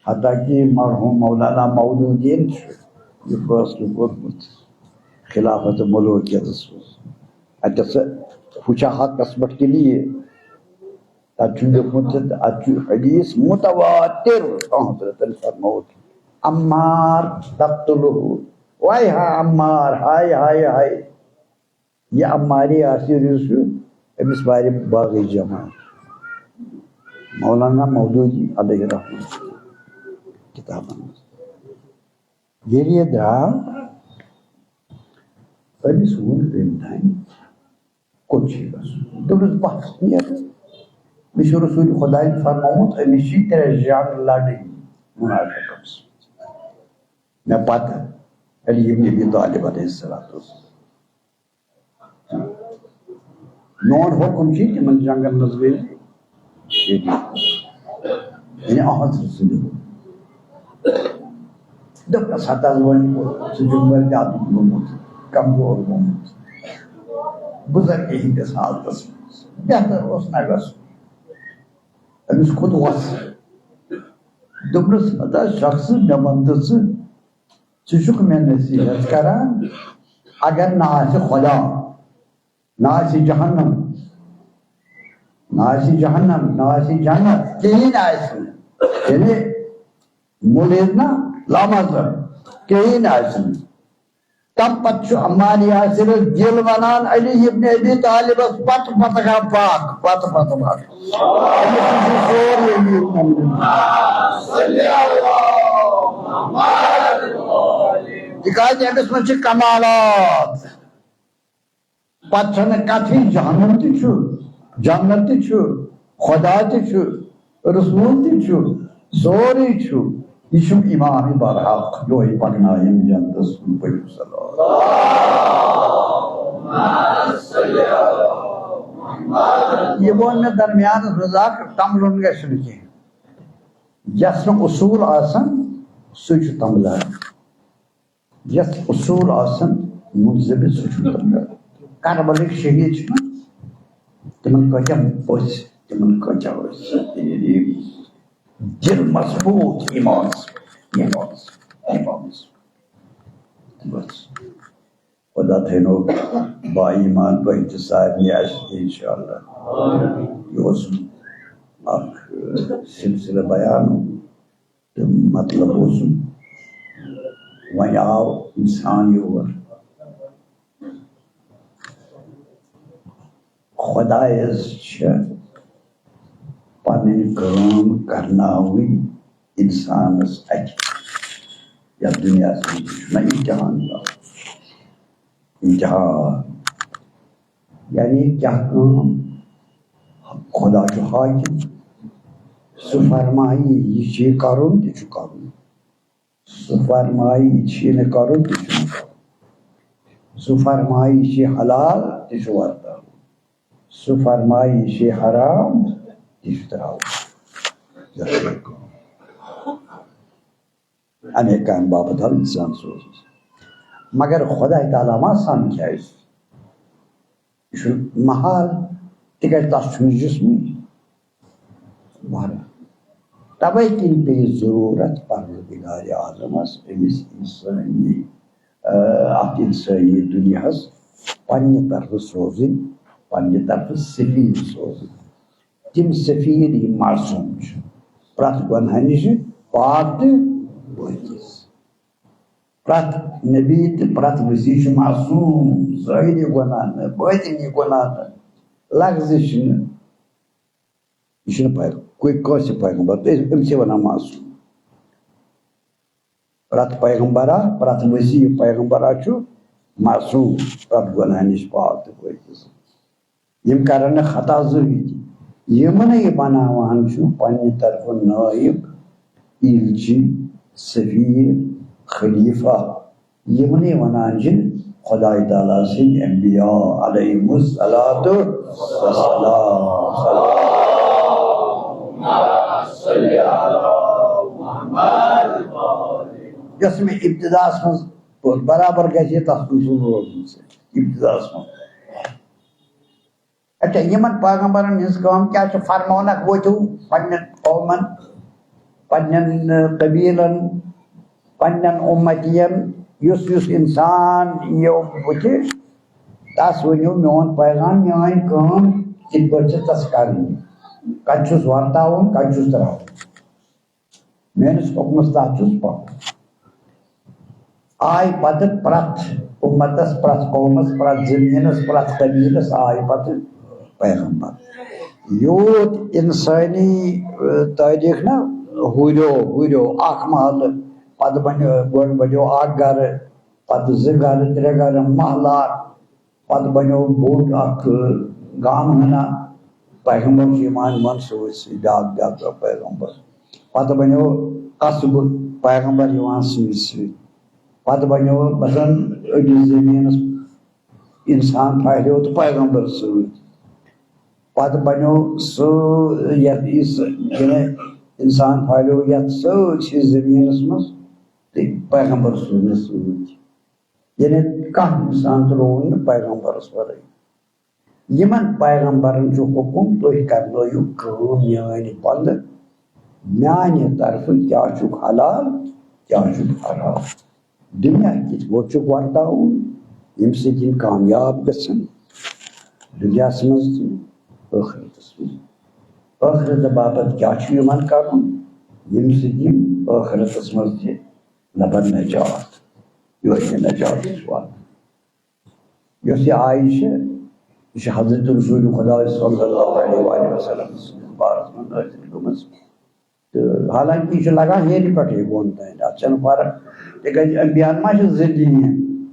حتیٰ کہِ مرحوم مولانا مودودیَن چھُ یہِ فٲصلہٕ کوٚرمُت خلافت ملوکیتس منٛز۔ اَتٮ۪تھ سا ہُہ چھا حقس پٮ۪ٹھ کِنہٕ یہِ؟ تَتہِ چھُ لیوٗکھمُت، تہٕ اَتہِ چھُ حدیث متواتر، حضرتن فرمووُکھ، عمار تقتلہ، وای ہا عمار، ہاے، ہاے، ہاے۔ یہِ عماری آسہِ، یُس چھُ، أمِس وارِ باغٕے جمع۔ مولانا مودودی علیہ رحمۃ کتابن منٛز۔ ییٚلہِ یہِ درٛاو، أمِس ووٚن تٔمۍ تانۍ، کوٚت چھُ یہِ گژھُن؟ دوٚپنَس، بَس، نیر۔ مےٚ چھُ رسول خۄدایَن فرمومُت، أمِس چھِ ترٛےٚ جنگ لڑٕنۍ منافقَن سۭتۍ۔ مےٚ پَتہٕ علی ابن ابی طالب علیہ الصلوۃ والسلام۔ میون حکم چھُ تِمن جنگن منٛز گٔے شہید۔ یعنی احد سٕنٛدِ۔ دوٚپنَس، ہتا وۄنۍ سُہ جُملہٕ زیادٕ گوٚمُت، کمزور گوٚمُت، بُزرگی ہٕنٛدِس حالتس منٛز۔ بہتر اوس نہ گژھُن۔ أمِس کھوٚت وۄژھ۔ دوٚپنَس، ہتا شخص، مےٚ وَن تہٕ ژٕ، ژٕ چھُکھ مےٚ نصیحت کران، اگر نہ آسہِ خدا، نہ آسہِ جہنم، نہ آسہِ جہنم، نہ آسہِ جنت، کِہیٖنۍ آسہِ نہٕ۔ یعنی مُلحد نہ، لامذہب، کِہیٖنۍ آسہِ نہٕ۔ تَمہِ پتہٕ چھُ عمار یاسرَس دِل وَنان علی ابن ابی طالبَس پتہٕ پتہٕ گا پاک، پتہٕ پتہٕ پاک۔ أمِس چھُ سورُے یہِ۔ تِکیٛازِ أمِس منٛز چھِ کمالات۔ پتہٕ چھنہٕ کتھٕے، جہنم تہِ چھُ، جنت تہِ چھُ، خدا تہِ چھُ، رسول تہِ چھُ، سورُے چھُ۔ یہِ چھُ امام برحق، یوہے پکنایم جنتس کُن۔ پٔرِو صلوات۔ یہِ ووٚن مےٚ درمیانس منٛز اکھ، تمبلُن گژھِ نہٕ کینٛہہ۔ یس نہٕ اصوٗل آسن، سُے چھُ تمبلان۔ یتھ اصوٗل آسن منضبط، سُہ چھُ کربلٕکۍ شہیٖد چھِنہ، تِمن کۭتیاہ پٔژھۍ، تِمن کۭتیاہ ٲسۍ۔ دِل مضبوٗط ایٖمانَس، ایٖمانَس، ایٖمانَس۔ بس۔ خدا تھٲینو با ایٖمان تۄہہِ تہِ سارنٕے اَسہِ تہِ اِنشاءاللہ۔ یہِ اوس اَکھ، ٲہ، سلسلہٕ بیانُک۔ تہٕ مطلب اوسُم، وۄنۍ آو اِنسان یور۔ خۄدایَس چھِ پَنٕنۍ کٲم کرناوٕنۍ اِنسانَس اَتھِ۔ یَتھ دُنیاہَس منٛز چھُنہ اِمتِحان یِوان۔ اِنتِہا۔ یعنی کیٛاہ کٲم؟ خۄدا چھُ حٲکِم۔ سُہ فرمایہِ، یہِ چھُ کَرُن، تہِ چھُ کَرُن۔ سُہ فرمایہِ، یہِ چھُ نہٕ کَرُن، تہِ چھُ نہٕ کَرُن۔ سُہ فرمایہِ، یہِ چھُ حلال، تہِ چھُ ورتاوُن۔ سُہ فرمایہِ، یہِ چھُ حرام، تہِ چھُ ترٛاوُن۔ یۄس یہِ کٲم۔ اَمے کامہِ باپتھ آو اِنسان سوزنہٕ۔ مگر خۄداے تعالیٰ ما سَمکھِ اَسہِ؟ یہِ چھُنہٕ محال، تِکیٛازِ تَس چھُنہٕ جسمٕے۔ بہرحال، تَوَے کِنۍ پیٚیہِ ضروٗرت پروردگار اعظمس أمِس اِنسٲنی، آ، اَتھ اِنسٲنی دُنیاہَس پننہِ طرفہٕ سوزٕنۍ، پننہِ طرفہٕ سفیر سوزٕنۍ۔ تِم سفیر یِم معصوم چھِ، پرٛٮ۪تھ گۄناہ نِش پاک تہٕ پٲکیٖزٕ۔ پرٛٮ۪تھ نبی تہٕ پرٛٮ۪تھ وصی چھُ معصوم، ظٲہری گۄناہ نہٕ، باطنی گۄناہ نہٕ، لغزش نہٕ۔ یہِ چھُنہٕ پَے-، کُنہِ کٲنٛسہِ پیغمبر، تہٕ أمۍ چھِ وَنان معصوم۔ پرٛٮ۪تھ پیغمبرا، پرٛٮ۪تھ وصی پیغمبرا چھُ معصوم، پرٛٮ۪تھ گۄناہ نِش پاک تہٕ پٲکیٖزٕ۔ یِم کرن نہٕ خطا زٕہٕے تہِ۔ یِمنٕے بناوان چھُ پننہِ طرفہٕ نٲیِب، ایلچی، سفیر، خلیفہ۔ یِمنٕے ونان چھِ خدای تعالیٰ سٕنٛدۍ انبیاء علیہم الصلوۃ والسلام۔ یۄس مےٚ ابتداہس منٛز پٔر، برابر گژھِ یہِ تَتھ کُن روزُن سۭتۍ، ابتداہس منٛز۔ اچھا، یِمن پیغمبرن ہٕنٛز کٲم کیٛاہ چھِ؟ فرمونکھ وٲتِو پننٮ۪ن قومن، پننٮ۪ن، ٲہ، قبیلن، پننٮ۪ن اُمتین، یُس یُس انسان یِیو بُتھِ، تس ؤنِو میون پیغام، میٲنۍ کٲم کِتھ پٲٹھۍ چھِ تس کرٕنۍ، کتہِ چھُس ورتاوُن، کتہِ چھُس ترٛاوُن۔ میٲنِس حُکمَس تحت چھُس پَکُن۔ آے پَتہٕ پرٛٮ۪تھ اُمتَس، پرٛٮ۪تھ قومَس، پرٛٮ۪تھ زٔمیٖنَس، پرٛٮ۪تھ قبیٖلَس آے پَتہٕ پیغمبر۔ یوٗت اِنسٲنی، ٲہ، تٲریٖخ نہ ہُریو، ہُریو اَکھ محلہٕ، پَتہٕ بَنیو، گۄڈٕ بَنیو اَکھ گَرٕ، پَتہٕ زٕ گَرٕ، ترٛےٚ گَرٕ، محلہٕ اَکھ۔ پتہٕ بنیو بوٚڑ اکھ، ٲہ، گام ہنا، پیغمبر چھُ یِوان یِمن سۭتۍ سۭتۍ، بیاکھ، بیاکھ، بیاکھ پیغمبر۔ پتہٕ بنیو قصبہٕ، پیغمبر یِوان سۭتۍ سۭتۍ۔ پتہٕ بنیو مثلاً أکِس زٔمیٖنس اِنسان پھہلیو تہٕ پیغمبر سۭتۍ۔ پتہٕ بنیو سُہ، یتھ یُس، یعنی اِنسان پھہلیو یتھ سٲرسٕے زٔمیٖنس منٛز تہٕ پیغمبر سوٗزنہٕ سۭتۍ۔ یعنی کانٛہہ اِنسان تہِ رووُن نہٕ پیغمبرس ورٲے۔ یِمن پیغمبرن چھُ حُکُم، تُہۍ کرنٲیِو کٲم میٲنۍ بندٕ، میانہِ طرفہٕ کیٛاہ چھُکھ حلال، کیٛاہ چھُکھ حرام، دُنیا کِتھ پٲٹھۍ چھُکھ ورتاوُن، ییٚمہِ سۭتۍ یِم کامیاب گژھن دُنیاہس منٛز تہِ، ٲخرتس منٛز۔ ٲخرت باپتھ کیٛاہ چھُ یِمن کرُن، ییٚمہِ سۭتۍ یِم ٲخرتس منٛز تہِ لبن نجات، یورٕ یہِ نجات چھُ واتان۔ یۄس یہِ آیہِ چھِ، یہِ چھِ حضرت رسول خدا صلی اللہ علیہ وآلہ وسلم سٕنٛدِس بارس منٛز نٲزِل گٔمٕژ۔ تہٕ حالانکہ یہِ چھُ لگان ہیٚرِ پٮ۪ٹھٕے بۄن تام، اَتھ چھَنہٕ فرق۔ تِکیٛازِ انبیاہن ما چھِ زٕ دیٖن؟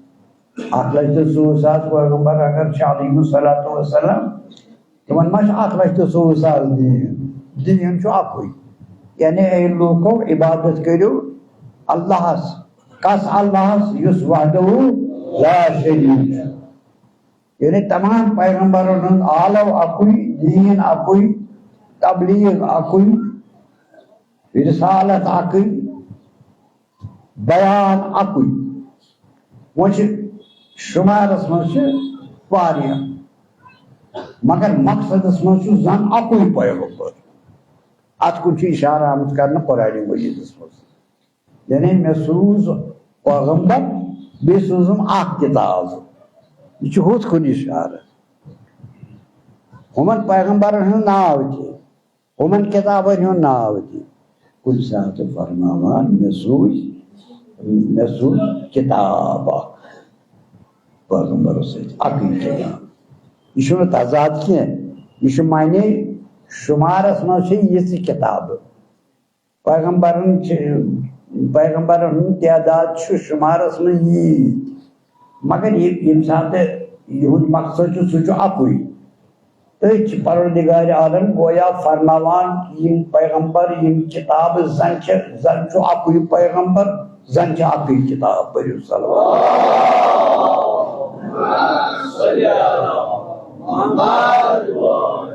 اَکھ لَچھ تہٕ ژوٚوُہ ساس پیغمبر اگر چھِ علیہم الصلوۃ والسلام، تِمن ما چھُ اَکھ لَچھ تہٕ ژوٚوُہ ساس دیٖن؟ دیٖن چھُ اَکُے۔ یعنی اے لوٗکو، عبادت کٔرِو اللہس۔ کس اللہس؟ یُس وحدہ لا شریک چھُ۔ یعنی تمام پیغمبرن ہُنٛد آلو اَکُے، دیٖن اَکُے، تبلیغ اَکُے، رسالت اَکُے، بیان اَکُے۔ وۄنۍ چھِ شُمارس منٛز چھِ واریاہ، مگر مقصدس منٛز چھُ زن اَکُے پیغمبر۔ اتھ کُن چھُ اشارٕ آمُت کرنہٕ قرآن مجیدس منٛز۔ یعنی مےٚ سوٗز پیغمبر، بیٚیہِ سوٗزُم اکھ کتاب۔ یہِ چھُ ہُتھ کُن اشارٕ۔ ہُمن پیغمبرن ہُنٛد ناو تہِ، ہُمن کتابن ہُنٛد ناو تہِ۔ کُنہِ ساتہٕ فرماوان، مےٚ سوٗز، مےٚ سوٗز کتاب اکھ پیغمبرس سۭتۍ، اکٕے کتاب۔ یہِ چھُنہٕ تضاد کینٛہہ، یہِ چھُ معنی شُمارس منٛز چھِ یِژٕ کتابہٕ۔ پیغمبرن چھِ، پیغمبرن ہُنٛد تعداد چھُ شُمارس منٛز ییٖتۍ، مگر یہِ، ییٚمہِ ساتہٕ یِہُنٛد مقصد چھُ، سُہ چھُ اَکُے۔ تٔتھۍ چھِ پروردگار عالم گویا فرماوان، یِم پیغمبر، یِم کتابہٕ زن چھِ، زن چھُ اَکُے پیغمبر، زن چھِ اَکٕے کتاب۔ پٔرِو صلوات۔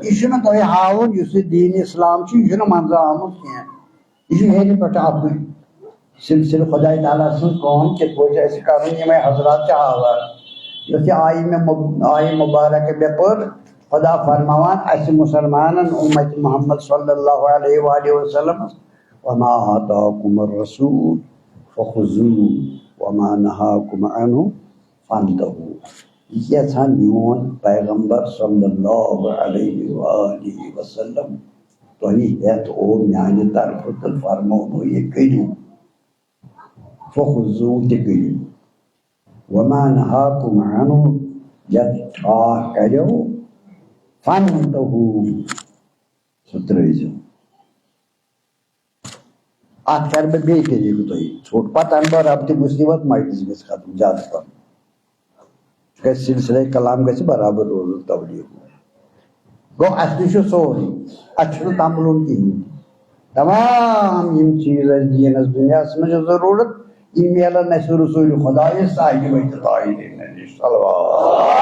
یہِ چھُنہٕ تۄہہِ ہاوُن، یُس یہِ دین اسلام چھُ، یہِ چھُنہٕ منٛزٕ آمُت کینٛہہ۔ یہِ چھُ ہیٚرِ پٮ۪ٹھٕ اَکُے سلسلہٕ خۄداے تعالیٰ سٕنٛز کٲم، کِتھ پٲٹھۍ چھُ اَسہِ کَرُن، یِمَے حضرات چھِ ہاوان۔ یۄس یہِ آیہِ مےٚ مُب-، آیہِ مُبارک مےٚ پٔر، خۄدا فرماوان اَسہِ مُسلمانَن، اُمت محمد صلی اللہ علیہ وآلہ وسلمس، "وما آتاکم الرسول فخذوه وما نهاکم عنه فانتهوا۔" یہِ چھُ یژھان میون پیغمبر صلی اللہ علیہ وآلہ وسلم تۄہہِ ہٮ۪تھ او میانہِ طرفہٕ تہٕ فرمونو یہِ کٔرِو۔ فخذوه، تہِ کٔرِو۔ وما نهاکم عنه، یتھ ٹھاکھ کریو، فانتهوا، سُہ ترٲوزیو۔ اتھ کرٕ بہٕ بیٚیہِ طریٖقہٕ تۄہہِ ژھوٚٹ، پتہٕ انہٕ بہٕ ربطِ مصیبت، مجلس گژھِ ختم زیادٕ پہم۔ تِکیٛازِ سلسلے کلام گژھِ برابر روزُن تبلیغ۔ گوٚو، اَسہِ نِش چھُ سورُے، اَسہِ چھُنہٕ تنبلُن کِہیٖنۍ۔ تمام یِم چیٖز اَسہِ دیٖنَس دُنیاہَس منٛز چھِ ضروٗرت، یِم میلن اَسہِ رسول خدایَس صاحبِ بیتِ طاہرین نِش۔ صلوات۔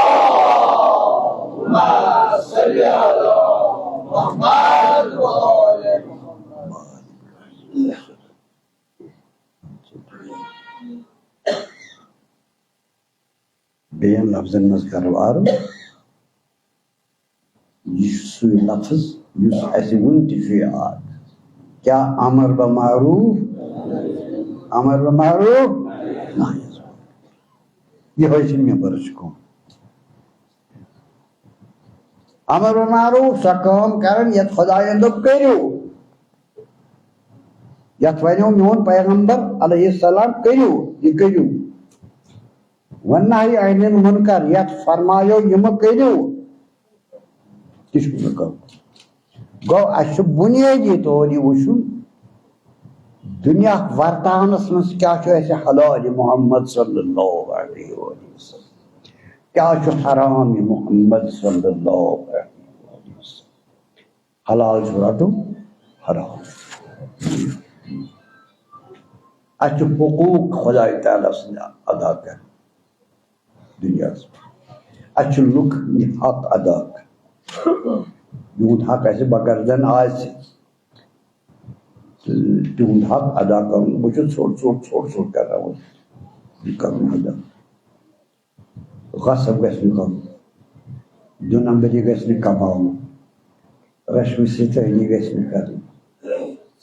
بیٚین لفظن منٛز کرو عرض، یہِ چھُ سُے لفظ یُس اَسہِ وُنہِ تہِ چھُ یاد۔ کیٛاہ؟ امر بہ معروف، امر بہ معروف، نہی۔ یِہوٚے چھِ ممبرٕچ کٲم۔ امر بہ معروف، سۄ کٲم کرٕنۍ یَتھ خۄدایَن دوٚپ کٔرِو، یَتھ وَنیو میون پیغمبر علیہ السلام کٔرِو، یہِ کٔرِو۔ والنہی عن المنکر، یَتھ فرمایو یہِ مہ کٔرِو، تہِ چھُ نہٕ کٲم۔ گوٚو، اَسہِ چھُ بُنیٲدی طور یہِ وٕچھُن، دُنیا ورتاونَس منٛز کیٛاہ چھُ اَسہِ حلال محمد صلی اللہ علیہ وآلہ وسلم، کیٛاہ چھُ حرام محمد صلی اللہ علیہ وآلہ وسلم۔ حلال چھُ رَٹُن، حرام۔ اَسہِ چھُ حقوٗق خۄداے تعالیٰ سٕنٛدۍ ادا کَرٕنۍ دُنیاہَس منٛز۔ اَسہِ چھُ لُکھ ہٕنٛدۍ حق ادا کَرٕنۍ۔ یِہُنٛد حق اَسہِ بگردن آسہِ، تہٕ تِہُنٛد حق ادا کَرُن۔ بہٕ چھُس ژھوٚٹ ژھوٚٹ ژھوٚٹ ژھوٚٹ کَران وۄنۍ یہِ کَرُن ادا۔ غصب گژھِ نہٕ کَرُن، دُ نمبری گژھِ نہٕ کماوُن، رشوٕ ستٲنی گژھِ نہٕ کَرٕنۍ،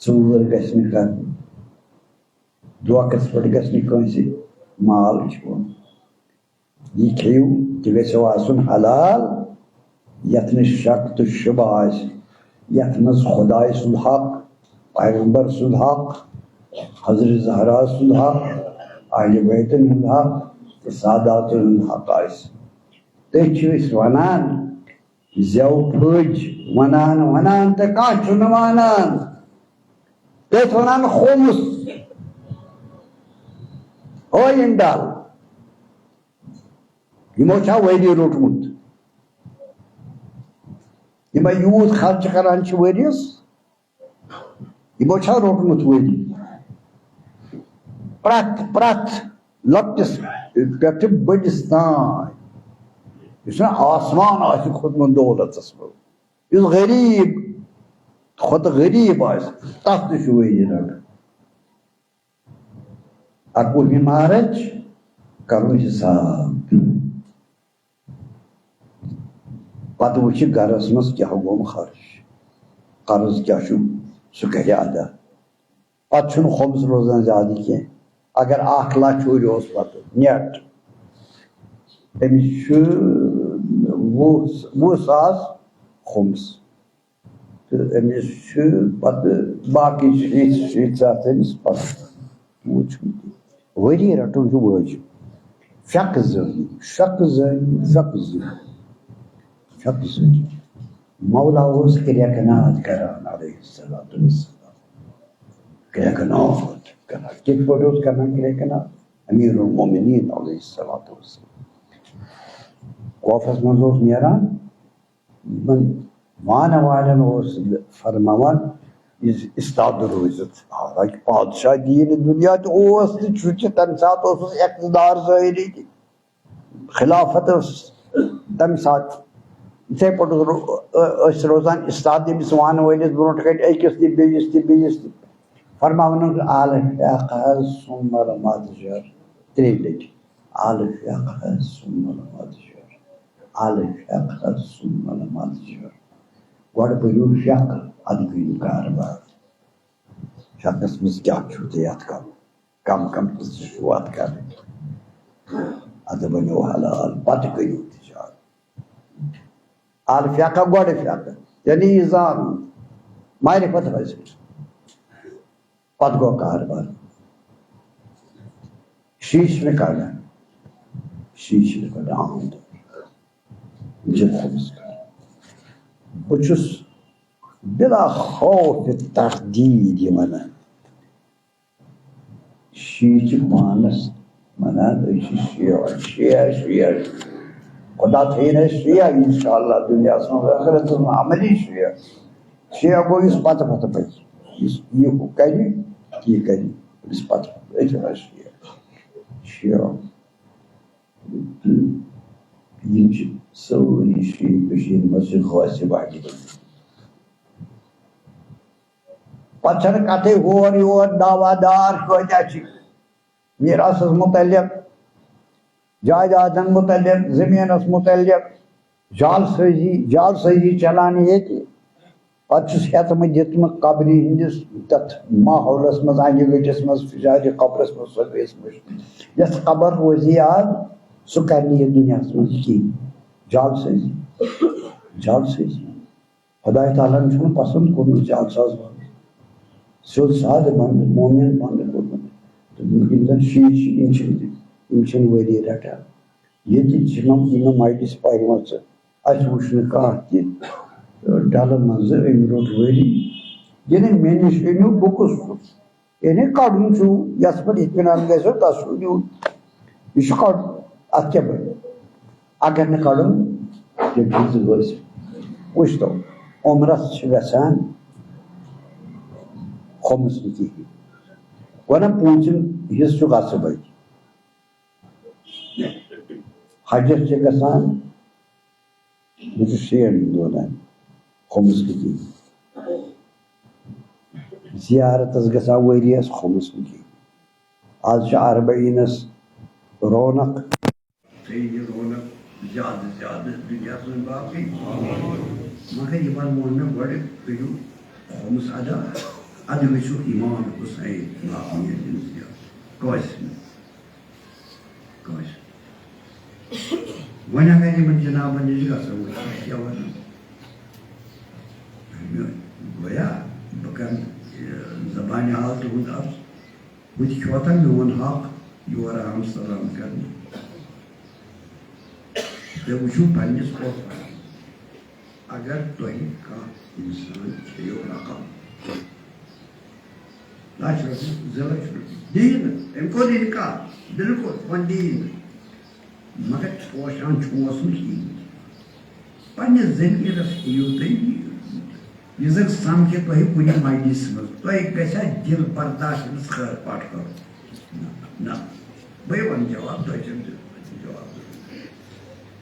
ژوٗر گژھِ نہٕ کَرٕنۍ، دھوکَس پٮ۪ٹھ گژھِ نہٕ کٲنٛسہِ مال کھیوٚن۔ یہِ کھیٚیِو، تہِ گژھیو آسُن حلال، یَتھ نہٕ شک تہٕ شُبہٕ آسہِ، یَتھ منٛز خۄداے سُنٛد حق، پیغمبر سُنٛد حق، حضرت زہرا سُنٛد حق، اہلِ بیتن ہُنٛد حق تہٕ ساداتن ہُنٛد حق آسہِ۔ تُہۍ چھِو أسۍ وَنان، زٮ۪و پھٔج وَنان وَنان تہٕ کانٛہہ چھُنہٕ مانان۔ تٔتھۍ وَنان خُمُس۔ او یِم ڈل۔ یِمو چھا ؤری روٚٹمُت؟ یِمے یوٗت خرچہٕ کران چھِ ؤریَس، یِمو چھا روٚٹمُت ؤری؟ پرٛٮ۪تھ، پرٛٮ۪تھ لۄکٹِس پٮ۪ٹھٕ بٔڑِس تام، یُس نہٕ آسمان آسہِ کھوٚتمُت دولتس منٛز، یُس غریٖب کھۄتہٕ غریٖب آسہِ، تَتھ تہِ چھُ ؤری رَٹان۔ اَکوُہمہِ مارچ کَرُن حِساب۔ پَتہٕ وٕچھِ گَرَس منٛز کیٛاہ گوٚو خرٕچ، قرض کیٛاہ چھُ، سُہ کرِ ادا۔ پتہٕ چھُنہٕ خۄمس روزان زیادٕ کینٛہہ۔ اگر اکھ لچھ ہُرِ اوس پتہٕ نیٹ، أمِس چھُ وُہ، وُہ ساس خۄمس۔ تہٕ أمِس چھُ پتہٕ باقٕے شیٖتھ، شیٖتھ ساس أمِس پتہٕ۔ وُچھ، ؤری رٹُن چھُ وٲجِب۔ فقہٕ زٲنِو، فقہٕ زٲنِو، فقہٕ زٲنِو، فقہٕ زٲنِو۔ مولا اوس کرٛٮ۪کہٕ ناد کران علیہ الصلوۃ والسلام۔ کرٛٮ۪کہٕ ناد کران۔ کِتھ پٲٹھۍ اوس کران کرٛٮ۪کہٕ ناد؟ امیر المومنین علیہ الصلوۃ والسلام کوفس منٛز اوس نیران، یِمن وانہٕ والٮ۪ن اوس فرماوان، یہِ استاد روٗزِتھ۔ حالانکہ پادشاہ دیٖن دُنیا تہِ اوس تہٕ چھُ تہِ، تَمہِ ساتہٕ اوسُس اقتدار ظٲہری تہِ، خلافت ٲس تَمہِ ساتہٕ۔ یِتھَے پٲٹھۍ اوس رو-، ٲ-، ٲسۍ روزان استاد، ییٚمِس وانہٕ وٲلِس برونٛٹھ کَنہِ أکِس تہِ، بیٚیِس تہِ، بیٚیِس تہِ۔ فرماوان اوس، "الفقہ ثم المضجر"، ترٛیٚیہِ لَٹہِ۔ الفقہ ثم المضجر، الفقہ ثم المضجر۔ گۄڈٕ پٔرِو فقہ، اَدٕ کٔرِو کاربار۔ فقہس منٛز کیٛاہ چھُو تۄہہِ اَتھ کَرُن؟ کم کم قٕصہٕ چھُو اَتھ کَرٕنۍ؟ اَدٕ بَنیو حلال، پَتہٕ کٔرِو تجارت۔ الفقہ، گۄڈٕ فقہ، یعنی یہِ زانُن، معرفت حٲصِل۔ پتہٕ گوٚو کاربار۔ شیٖشہٕ نہٕ کڑان، شیٖشہٕ نہٕ کڑان، عام طور یہِ چھُ خۄمُس کڑان۔ بہٕ چھُس بلا خوف تردید یہِ وَنان۔ شیٖشہٕ چھِ پانَس وَنان، أسۍ چھِ شیعہ، شیعہ، شیعہ۔ خدا تھٲیِن اَسہِ شیعہ، انشاءاللہ، دُنیاہَس منٛز، ٲخرَتَس منٛز عملی شیعہ۔ شیعہ گوٚو یُس پتہٕ پتہٕ پَکہِ، یُس یہِ ہُہ کَرِ، یہِ کَرِ، أمِس پتہٕ پتہٕ، أتھۍ وَنان شیعہ۔ شیعہ۔ تہٕ یِم چھِ سٲری شیعہ کٔشیٖرِ منٛز چھِ غاصب عقیدٕ۔ پتہٕ چھَنہٕ کَتھٕے ہور یور، دعویٰ دار کۭتیٛاہ چھِ میراثس متعلق، جائیدادن متعلق، زٔمیٖنَس متعلق، جعل سٲزی، جعل سٲزی چلانے ییٚتہِ۔ پتہٕ چھُس ہیٚتمہٕ دیُتمُت قبرِ ہٕنٛدِس تَتھ ماحولَس منٛز، اَنہِ گٔٹِس منٛز، فِجارِ قبرَس منٛز، سۄ گٔیَس مٔشتٕے۔ یَتھ قبر روزِ یاد، سُہ کَرِ نہٕ یہِ دُنیاہَس منٛز کِہیٖنۍ۔ جعل سٲزی، جعل سٲزی۔ خدای تعالیٰ ہن چھُنہٕ پسنٛد کوٚرمُت جعل ساز بنٛد۔ سیوٚد سادٕ بنٛدٕ، مومِن بنٛدٕ کوٚرمُت۔ تہٕ یِم زَن شیٖعہٕ چھِ، یِم چھِنہٕ، یِم چھِنہٕ ؤری رٹان۔ ییٚتہِ چھِ یِمن، یِمن مجلس پرِمژٕ، اَسہِ وُچھ نہٕ کانٛہہ تہِ ڈلہٕ منٛزٕ أمۍ روٚٹ ؤری۔ یعنی مےٚ نِش أنِو، بہٕ کُس چھُس؟ یعنی کڑُن چھُ، یَس پٮ۪ٹھ اطمینان گژھِ، تَس چھُ دیُن۔ یہِ چھُ کڑُن۔ اَتھ کیٛاہ بَنہِ؟ اگر نہٕ کڑُن، تیٚلہِ چھُ زٕ ؤسۍ۔ وٕچھ تو، عمرس چھِ گژھان خۄمُس نہٕ کِہیٖنۍ۔ گوٚو نا، پوٗنٛژِم حصہٕ چھُ غصبٕے۔ حجس چھِ گژھان، بہٕ چھُس شیٹھ دۄہ وَنان، خۄمُس نہٕ کِہیٖنۍ۔ زیارتس گژھان ؤریَس، خۄمُس نہٕ کِہیٖنۍ۔ آز چھِ اربعینس رونق۔ صحیح، یہِ رونق زیادٕ زیادٕ دُنیاہَس منٛز باقٕے۔ مگر یِمن ووٚن مےٚ گۄڈٕ، کٔرِو خۄمُس ادا، اَدٕ گٔژھِو امام حسین باقٕے ییٚتہِ زیارت۔ کٲنٛسہِ نہٕ۔ کٲنٛسہِ۔ وۄنۍ اگر یِمن جنابن نِش گژھو، وۄنۍ چھِ کیٛاہ وَنان؟ گویا بہٕ کرٕ، یہِ، زبانہِ حال تُہُنٛد عرض۔ بہٕ تہِ کھیوتن میون حق یور آم سلام کرنہِ۔ تُہۍ وٕچھِو پننِس کوفس۔ اگر تۄہہِ کانٛہہ انسان کھیٚیو رقم، لچھ رۄپیہِ، زٕ لچھ رۄپیہِ، دِیِو نہٕ۔ أمۍ کوٚر انکار، بِلکُل، وۄنۍ دِیِو نہٕ۔ مگر پوشان چھُ اوسمُت یی۔ پننِس ضمیٖرس ہیٚیِو تُہۍ یہِ۔ یہِ زن سمکھِ تۄہہِ کُنہِ مجلسہِ منٛز، تۄہہِ گژھِ دِل برداشت أمِس خٲر پاٹھ کرُن؟ نہ، نہ۔ بہٕ وَنہٕ جواب، تۄہہِ چھُنہٕ دیُن جواب۔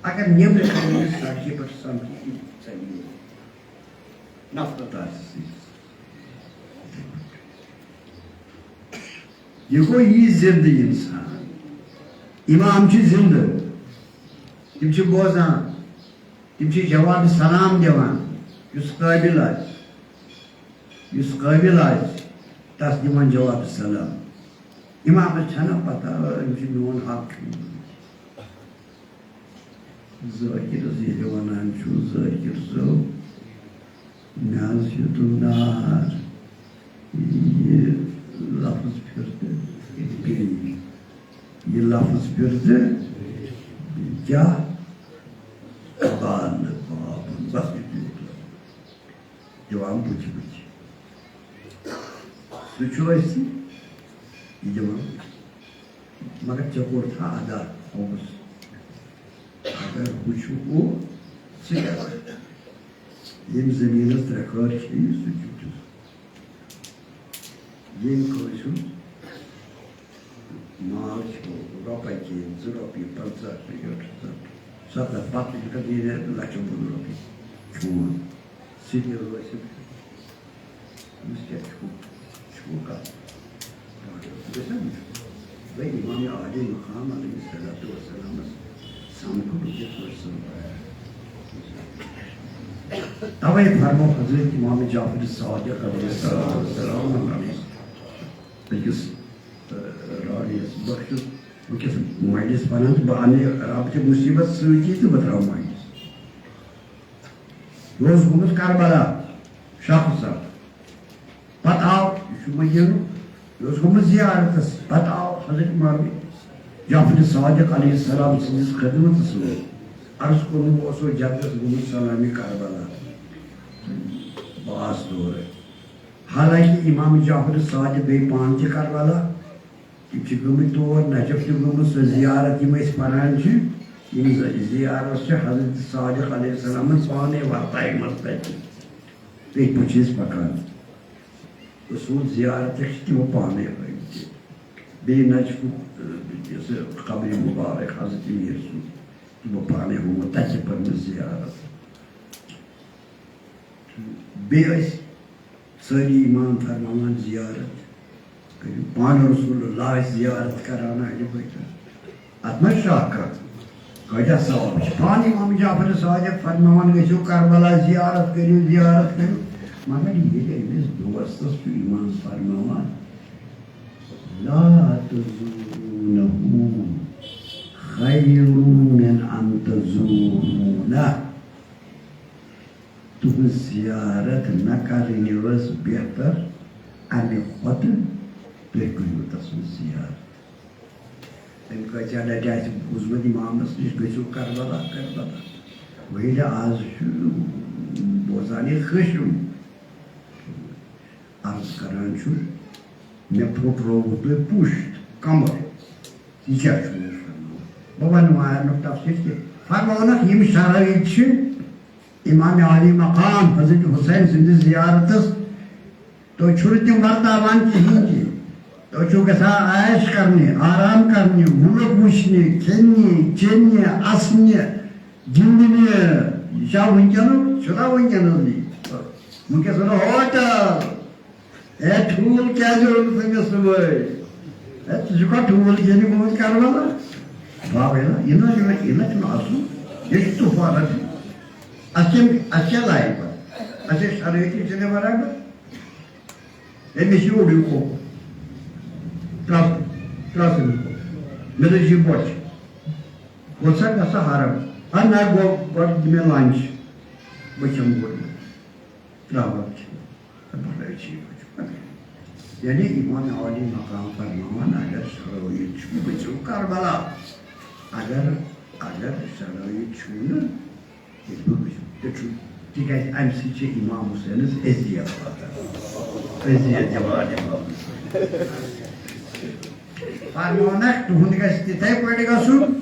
اگر نیٚبرٕ کنہِ سڑکہِ پٮ۪ٹھ سمکھِ، ژَلہِ یور۔ نفرت آسہِ سۭتۍ۔ یہِ گوٚو یی زِندٕ اِنسان۔ اِمام چھِ زِندٕ۔ تِم چھِ بوزان۔ تِم چھِ جواب سلام دِوان، یُس قٲبِل آسہِ۔ یُس قٲبِل آسہِ، تَس دِوان جواب سلام۔ اِمامَس چھَنہ پَتہ، أمۍ چھُ میون حق چھُ۔ ذٲکِرَس ییٚلہِ وَنان چھُ، ذٲکِر صٲب، مےٚ حظ ہیوٚتُن نار، یہِ لفظ پھِر تہٕ بیٚیہِ، یہِ لفظ پھِر تہٕ کیٛاہ؟ قال بابٌ، بس یُتُے یوت۔ دِوان بُتھِ بُتھِ۔ سُہ چھُ اَسہِ یہِ دِوان بُتھِ۔ مگر ژےٚ کوٚرتھا ادا؟ اوس۔ اگر ہُہ چھُ ہُہ، ژٕ کیٛاہ کرکھ؟ ییٚمۍ زٔمیٖنَس ترٛےٚ کھٲر کھیٚیہِ، سُہ چھُ تیُتھ۔ ییٚمۍ کٲنٛسہِ ہُنٛد مال چھُ رۄپَے کِہیٖنۍ، زٕ رۄپیہِ، پنٛژاہ، شیٹھ، ستَتھ، پَتہٕ چھُ ہٮ۪کان یہِ لَچھَن بۄن رۄپیہِ کھیوٚن۔ سُہ تہِ ٲسِتھ، أمِس کیٛاہ چھُ، چھُ کَتھ؟ گٔے امام عالی مقام علیہ الصلوۃ والسلامس سمکھُن یتھ پٲٹھۍ سمکھُن۔ توے فرمو حضرت امام جعفر صادق علیہ الصلوۃ والسلام، أکِس، ٲ، راویَس بخشُس، وٕنکیٚس مجلس پران تہٕ بہٕ اَنہٕ رب تہِ مُصیبت سۭتی تہٕ بہٕ ترٛاوٕ مجلس۔ یہِ اوس گوٚمُت کربلا، شخص اکھ۔ پتہٕ آو، یہِ چھُ مدینُک، یہِ اوس گوٚمُت زیارتس۔ پتہٕ آو حضرت امام جعفر صادق علیہ السلام سٕنٛدِس خدمتس منٛز۔ عرض کوٚرمُت، بہٕ اوسُس جدس گوٚمُت سلامِ کربلا۔ بہٕ آس تورٕ۔ حالانکہ امام جعفر صادق گٔے پانہٕ تہِ کربلا۔ تِم چھِ گٔمٕتۍ تور، نجف چھِ گٔمٕژ سۄ زیارت، یِم أسۍ پران چھِ، یِم ز-، زیارت چھِ حضرت صادق علیہ السلامن پانے ورتایمٕژ تتہِ۔ تٔتھۍ پٮ۪ٹھ چھِ أسۍ پکان۔ اصوٗل زیارتٕکۍ چھِ تِمو پانے ہٲومٕتۍ۔ بیٚیہِ نجفُک، ٲ، یُس قبرِ مبارک حضرت میٖر سُنٛد، تِمو پانے ہوومُت، تتہِ چھِ پٔرمٕژ زیارت۔ بیٚیہِ ٲسۍ سٲری امام فرماوان زیارت کٔرِو، پانہٕ رسول اللہ ٲسۍ زیارت کران اہلِ بیتَن۔ اتھ منٛز شک کتھ؟ کٲتیٛاہ ثواب چھِ؟ پانہٕ امام جعفر صادق فرماوان، گٔژھِو کربلا زیارت کٔرِو، زیارت کٔرِو۔ مگر ییٚلہِ أمِس دوستس چھُ امام فرماوان، لا تزورونہ خیر من ان تزورونہ۔ تُہٕنٛز زیارت نہ کَرٕنۍ ٲس بہتر، اَمہِ کھۄتہٕ تُہۍ کٔرِو تَسٕنٛز زیارت۔ أمۍ کۭژاہ لَٹہِ آسہِ بوٗزمُت اِمامَس نِش، گٔژھِو کربلا، کربلا۔ وۄنۍ ییٚلہِ آز چھُ بوزان یہِ خٲشِم، عرض کران چھُ، مےٚ پھُٹرووُ تُہۍ پُشت، کمر۔ یہِ کیٛاہ چھُ مےٚ فرماوان؟ بہٕ وَنہٕ وۄنۍ اَمیُک تفصیٖل کہِ فرماونَکھ یِم شرٲیِط چھِ امام عالی مقام حضرت حسین سٕنٛدِس زیارتس، تُہۍ چھِو نہٕ تِم ورتاوان کِہیٖنۍ تہِ۔ تُہۍ چھِو گژھان عیش کرنہِ، آرام کرنہِ، مُلک وٕچھنہِ، کھیٚنہِ، چیٚنہِ، اَسنہِ، گِنٛدنہِ۔ یہِ چھا وٕنکیٚنُک؟ چھُنہ وٕنکیٚنَس یہِ؟ وٕنکیٚس وَنو ہوٹل۔ ہے، ٹھوٗل کیٛازِ اوٚنُتھ أمِس صُبحٲے؟ ہے، ژٕ چھُکھا ٹھوٗل کھیٚنہِ گوٚمُت کربلا؟ واہ، ہے نا، یہِ نا، یہِ نا، یہِ نا چھُنہٕ اَصٕل۔ یہِ چھُ طوٗفان اَتہِ۔ اَتھ کیٛاہ، اَتھ کیٛاہ لایہِ پَتہٕ؟ اَتھ چھِ شرٲیطی چھِنہٕ برابر۔ ہے، مےٚ چھِ اوٚڑ ہیوٗ کۄکُر۔ ترٛٹھ، ترٛٹھ ہیوٗ کۄکُر۔ مےٚ دوٚپ، یہِ بۄچھِ۔ گوٚو سا گژھِ حرم۔ ہا، نہ، گوٚو، گۄڈٕ دِ مےٚ لنچ۔ بہٕ کھٮ۪مہٕ گۄڈٕ۔ ترٛاوان چھِ۔ بڑٲے چھِ یِوان۔ یعنی امام عالی مقام فرماوان، اگر شرٲیِط چھُ، گٔژھِو کربلا۔ اگر، اگر شرٲیِط چھُنہٕ، تیٚلہِ مہٕ گٔژھِو۔ تیٚلہِ چھُ، تِکیٛازِ اَمہِ سۭتۍ چھِ امام حسینَس اذیت واتان۔ اذیت دِوان امام حسین۔ فرمونکھ، تُہُنٛد گژھِ تِتھَے پٲٹھۍ گژھُن۔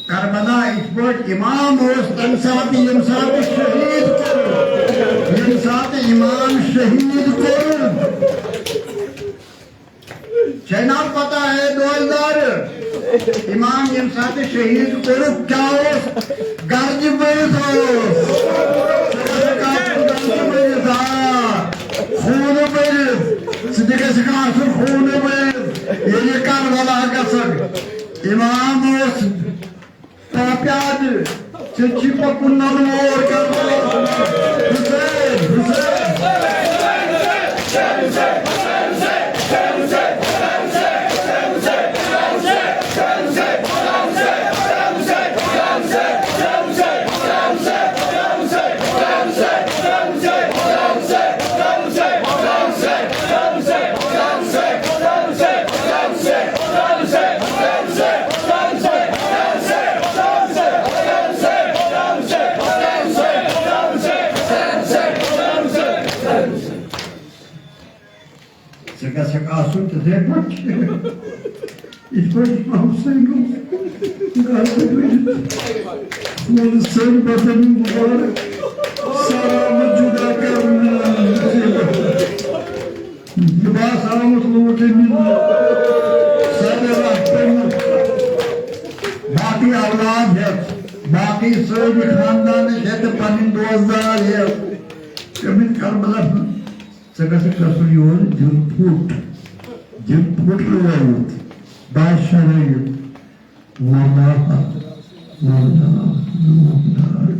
کربلا یِتھ پٲٹھۍ امام اوس تَمہِ ساتہٕ، ییٚمہِ ساتہٕ شہیٖد کوٚرُکھ، ییٚمہِ ساتہٕ امام شہیٖد کوٚرُکھ۔ چھے نا پتہ ہے دوستار، امام ییٚمہِ ساتہٕ شہیٖد کوٚرُکھ، کیٛاہ اوس؟ گردِ بٔرِتھ اوس۔ گردِ بٔرِتھ، آ۔ خوٗنہٕ بٔرِتھ۔ ژٕ تہِ گژھِ کانٛہہ آسُن خوٗنہٕ بٔرِتھ۔ ییٚلہِ کربلا گژھکھ، امام اوس پاپیاد، ژےٚ چھی پکُن ننہٕ وور کربلا۔ حسین، حسین۔ گژھکھ آسُن تِتھَے پٲٹھۍ۔ یِتھ پٲٹھۍ امام حسین اوس گرٕ پٮ۪ٹھ ؤتھِتھ سون سٲری بدن مُبارک سلامت جدا کرنہٕ۔ لباس آمُت لوٗٹنہٕ، سارے راہ پٮ۪ومُت۔ باقٕے اولاد ہٮ۪تھ، باقٕے سٲری خاندانٕکۍ ہٮ۪تھ تہٕ پنٕنۍ دوستدار ہٮ۪تھ۔ تٔمِس کربلس منٛز ژےٚ گژھکھ گژھُن یورٕ دیُن پھُٹ، دیُن پھُٹ رٲوِتھ، بادشاہ رٲوِتھ۔ مولا، مولا، مولا۔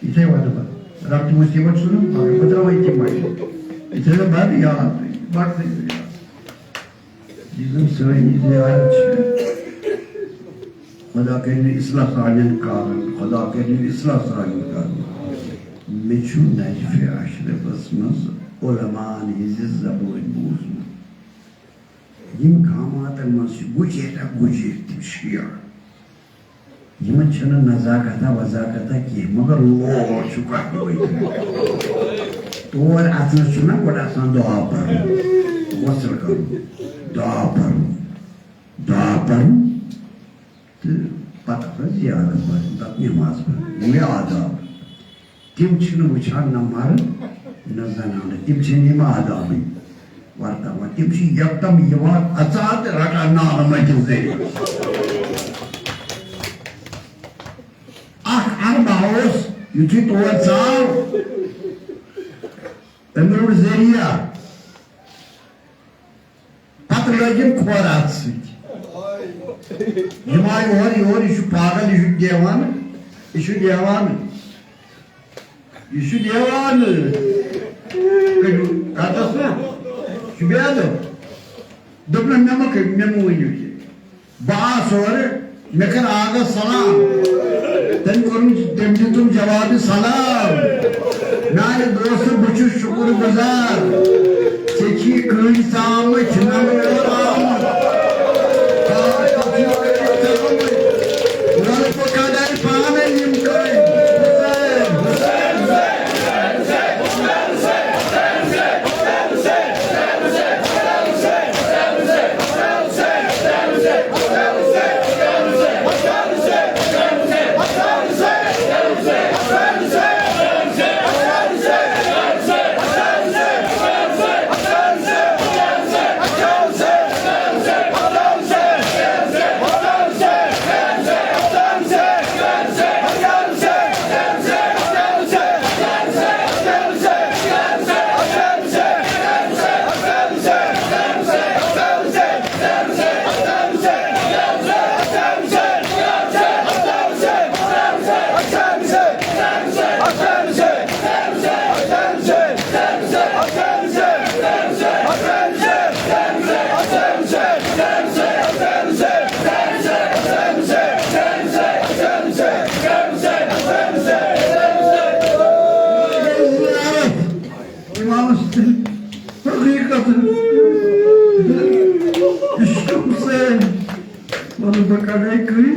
یِتھَے وَنہٕ بہٕ۔ رب تہِ مُصیٖبت چھُنہٕ، مگر بہٕ ترٛاوَے تِمَے۔ یِتھَے وَنہٕ بَڑٕ یاد، بَڑٕ تھٲیِو یاد۔ یہِ زَن سٲنۍ یہِ زیارت چھِ، خۄدا کٔرِنۍ اصلاح سانٮ۪ن کارَن، خۄدا کٔرِنۍ اصلاح سانٮ۪ن کارَن۔ مےٚ چھُ نجفِ اشرفَس منٛز علماءن ہٕنٛزِ زبٲنۍ بوٗزمُت۔ یِم گاماتن منٛز چھِ گُجر ہا گُجر، تِم شِیَہہ۔ یِمن چھَنہٕ نزاکتہ وزاکتہ کینٛہہ، مگر لوڑ چھُ کَتھ وٲتمُت۔ تور اَژنَس چھُنہ گۄڈٕ آسان دُعا پَرُن، غسل کَرُن، دُعا پَرُن، دُعا پَرُن۔ تہٕ پتہٕ آسان زیارت پرٕنۍ، پتہٕ نماز پرٕنۍ، یِمے آداب۔ تِم چھِنہٕ وٕچھان نہ مرد نہ زنانہٕ، تِم چھِنہٕ یِم آدابٕے ورتاوان۔ تِم چھِ یکدم یِوان اژان تہٕ رٹان نالہٕ مٔتِس ذٔریعس۔ اکھ عربا اوس، یُتھُے تور ژاو، أمۍ روٚٹ ذٔریعہ۔ پتہٕ لٲگِن کھۄر اَتھ سۭتۍ۔ یِم آے اورٕ یور، یہِ چھُ پاگل، یہِ چھُ دیوانہٕ، یہِ چھُ دیوانہٕ، یہِ چھُ دیوانہٕ۔ کٔرِو کَتَس نا، یہِ چھُ بے ادب۔ دوٚپنَس، مےٚ مہ کٔرِو، مےٚ مہ ؤنِو کینٛہہ۔ بہٕ آس اورٕ، مےٚ کٔر آغا سلام۔ تٔمۍ کوٚرُم، تٔمۍ دیُتُم جوابِ سلام۔ میانہِ دوستہٕ، بہٕ چھُس شُکُر گُزار۔ ژےٚ چھی کٔنۍ ژامٕتۍ، نہ مےٚ یور آمُت۔ آ، ژےٚ چھی کٔنۍ ژامٕتۍ۔ وَلہٕ بہٕ کَڑَے پانَے یِم کٔنۍ۔ حسین، حسین، حسین۔ امام حسین، حقیقت، عشق حسین۔ وَنہٕ بہٕ کَڑَے کٔنۍ،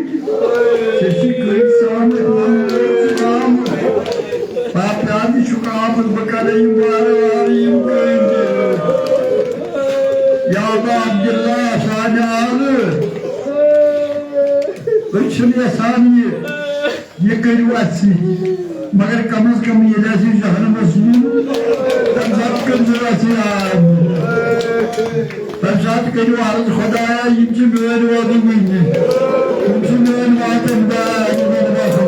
ژےٚ چھی کٔنۍ ژامٕتۍ، وَنہٕ بہٕ ژٕ آمُت۔ پاپیان چھُکھ آمُت، بہٕ کَڑَے یِم وارٕ وارٕ یِم کٔنۍ۔ یا ابا عبداللہ، سانہِ آلہٕ، أسۍ چھِنہٕ یَژھان یہِ۔ یہِ کٔرِو اَتھ سۭتۍ، مگر کم از کم ییٚلہِ اَسہِ یہِ جہنمس یِیہِ، تَمہِ ساتہٕ کٔرۍزیو اَسہِ یاد۔ تَمہِ ساتہٕ کٔرِو عرض، خۄدایا، یِم چھِ میٲنۍ وعدٕ وٕنہِ، یِم چھِ میٲنۍ ماتم داے، یِمن وَسُن۔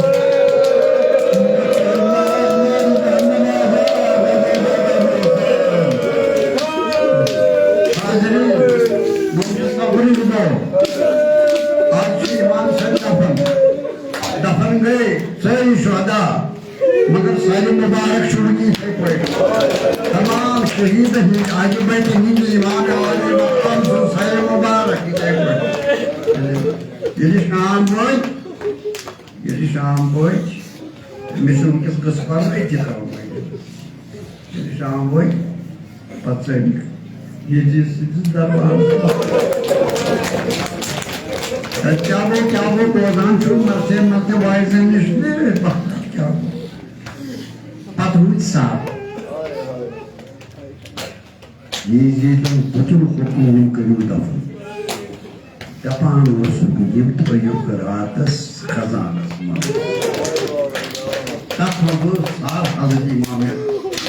حاضرین، وۄنۍ چھُ صبرٕے دۄہ۔ آز چھُ امام حسین دفن۔ دفن گٔے سٲری شہدا، مگر سالم مبارک چھُ وُنہِ یِتھَے پٲٹھۍ۔ تمام شہیدن ہٕنٛدۍ، اہلِ بیتن ہٕنٛدۍ، امام عالی مقام سُنٛد سالم مبارک یِتھَے پٲٹھۍ۔ ییٚلہِ شام وٲتۍ، ییٚلہِ شام وٲتۍ، مےٚ چھُ وٕنکیٚس قٕصہٕ پَرُن، أتی تھاوو وۄنۍ۔ ییٚلہِ شام وٲتۍ، پتہٕ ژٔلۍ ییٚتہِ سٕنٛدِس دربارس منٛز۔ تَتہِ کیٛاہ گوٚو، کیٛاہ گوٚو، بوزان چھُ، مرژے مرژے وایزن نِش نیٖرِتھ پتہٕ کیٛاہ گوٚو؟ پتہٕ روٗدۍ صاف۔ یزیدن دیُتُن حُکُم، یِم کٔرِو دفن۔ دپان اوسُکھ، یِم تھٲیِو راتس خزانس منٛز۔ تتھ منٛز اوس سر حضرت امام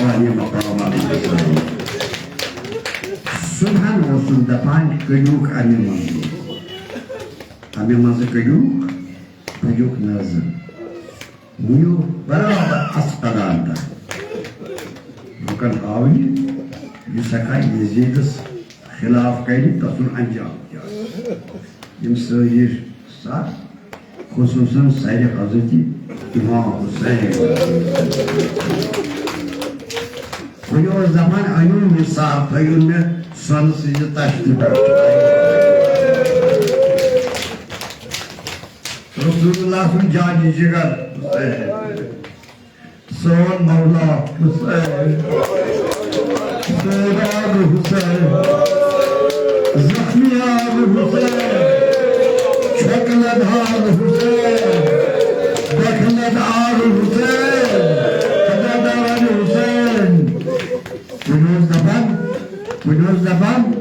عالی مقام علیہ السلام۔ صبحن اوسُن دپان، کٔڑِوکھ امہِ منٛزٕ۔ امہِ منٛزٕ کٔڑِوکھ، کٔڑِوکھ نظر۔ نِیو برابر اسقلان تام۔ لوٗکن ہاوِ، یُس ہٮ۪کان یزیدس خلاف کرِ، تسُنٛد انجام کیٛاہ آسہِ۔ یِم سٲری سر، خصوصاً سر حضرت امام حسین۔ کُنہِ اوس دپان، أنِو نثار، تھٲیِو مےٚ سۄنہٕ سٕنٛزِ تشتہِ پٮ۪ٹھ۔ رسول اللہ سُنٛد جانِ جگر حسین، سون مولا حسین، سوداگ حسین، زخمیاب حسین، چھۄکہٕ لدار حسین، بۄکھٕ لدار حسین، خدادارن حسین۔ کُنہِ اوس دپان، کُنہِ اوس دپان،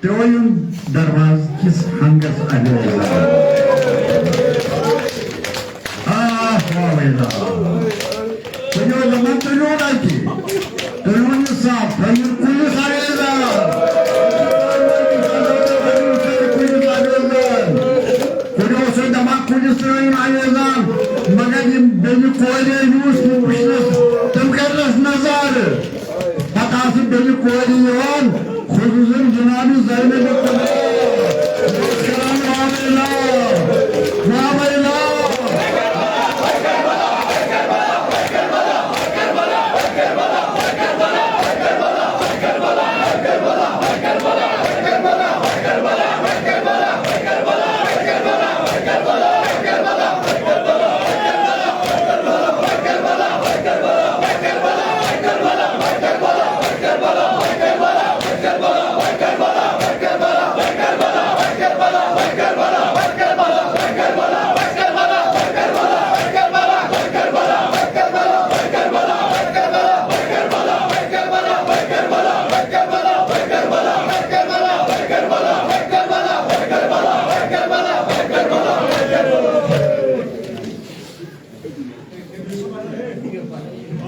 ترٛٲیِن دروازٕ کِس ہنگس اَویزان۔ آہ، واویزان۔ تُلِو نہٕ، مہ تُلِو نہٕ اَتہِ۔ تُلِو نہٕ صاف، تھٲیِو کُلِس اَویزان۔ کُلِس اَویزان۔ کُلِس ترٛٲیِن اَویزان۔ مگر یِم بیٚنہِ کورِ یوٗس یِم وٕچھنَس، تِم کَرنَس نظارٕ۔ پتہٕ آسہٕ بیٚیہِ کورِ یِوان، خصوٗصاً جناب زینب کبریٰ۔ بہٕ اوسُس کران واویلا، واویلا۔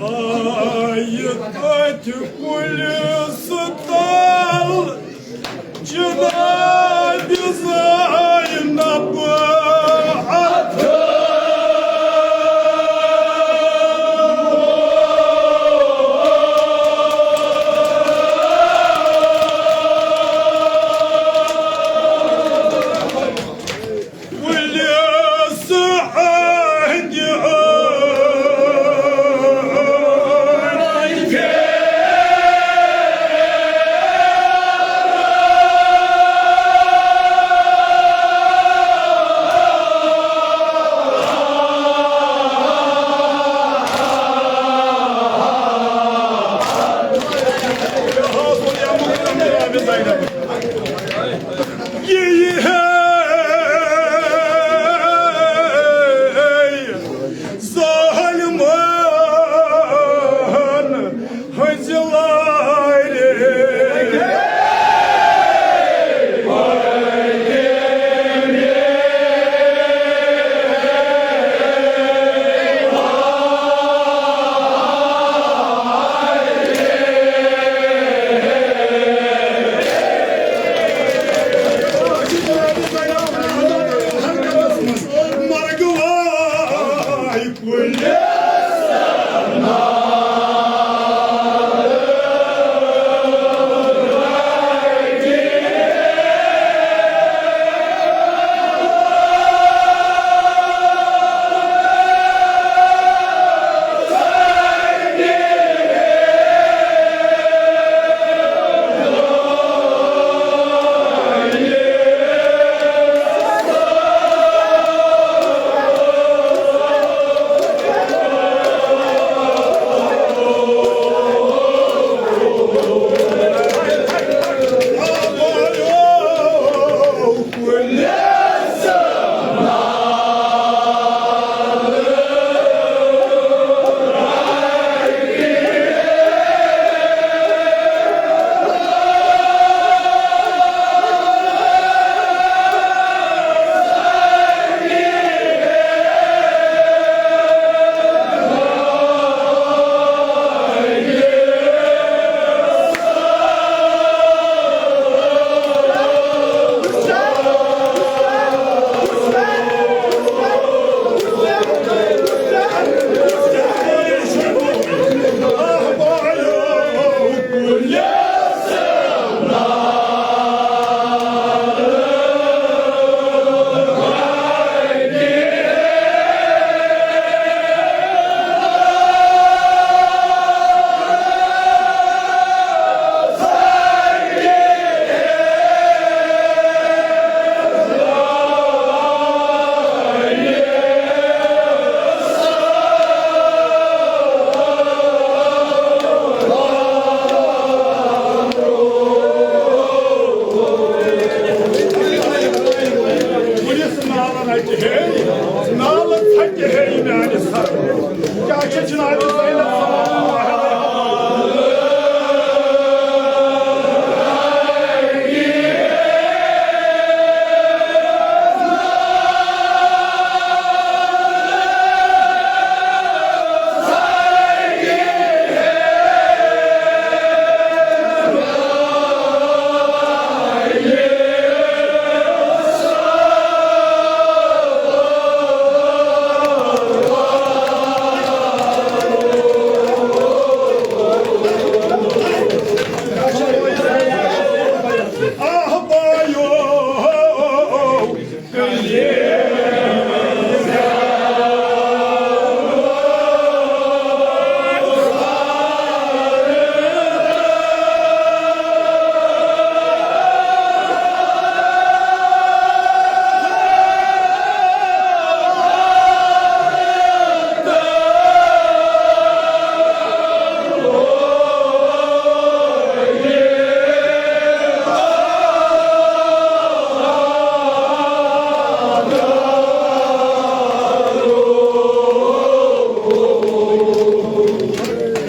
آیہِ تٔتھۍ کُلِس تل جناب زینب اَتھٕ۔ پُلِس أہنٛدِ أنٛدۍ۔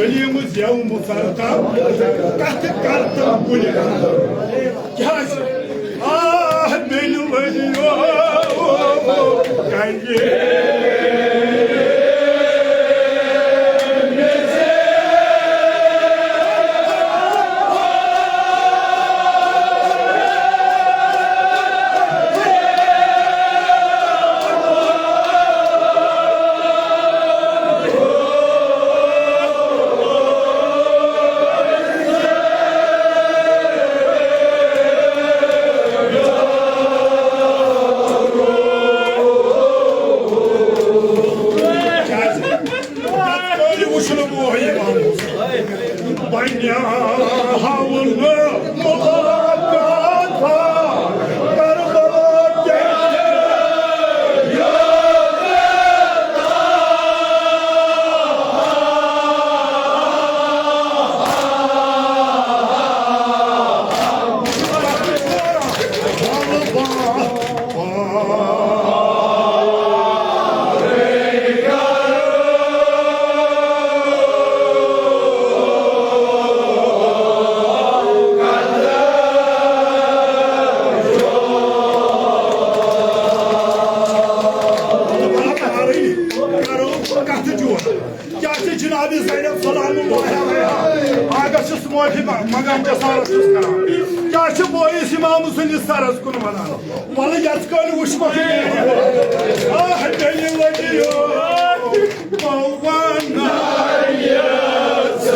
یِم زٮ۪و مُسلطان کتھ کرتم کُنہِ۔ کیٛازِ؟ آہ، بیٚنہِ ؤرِیو کنہِ۔ وٕچھنہٕ وۄنۍ یِوان۔ وۄنۍ ہاوُن نہٕ مُلاقات کربلا کیٛاہ۔ کیٛاہ چھِ جناب زینب سلام اللہ علیہا؟ اگر چھُس معٲفی منٛگان، جسارت چھُس کران۔ کیٛاہ چھِ بٲیِس امام سٕنٛدِس سرس کُن ونان؟ ولہٕ یژھ کٲلۍ وٕچھ مےٚ۔ آہ، تیٚلہِ ؤتھِو۔ بہٕ وَنہٕ یژھ۔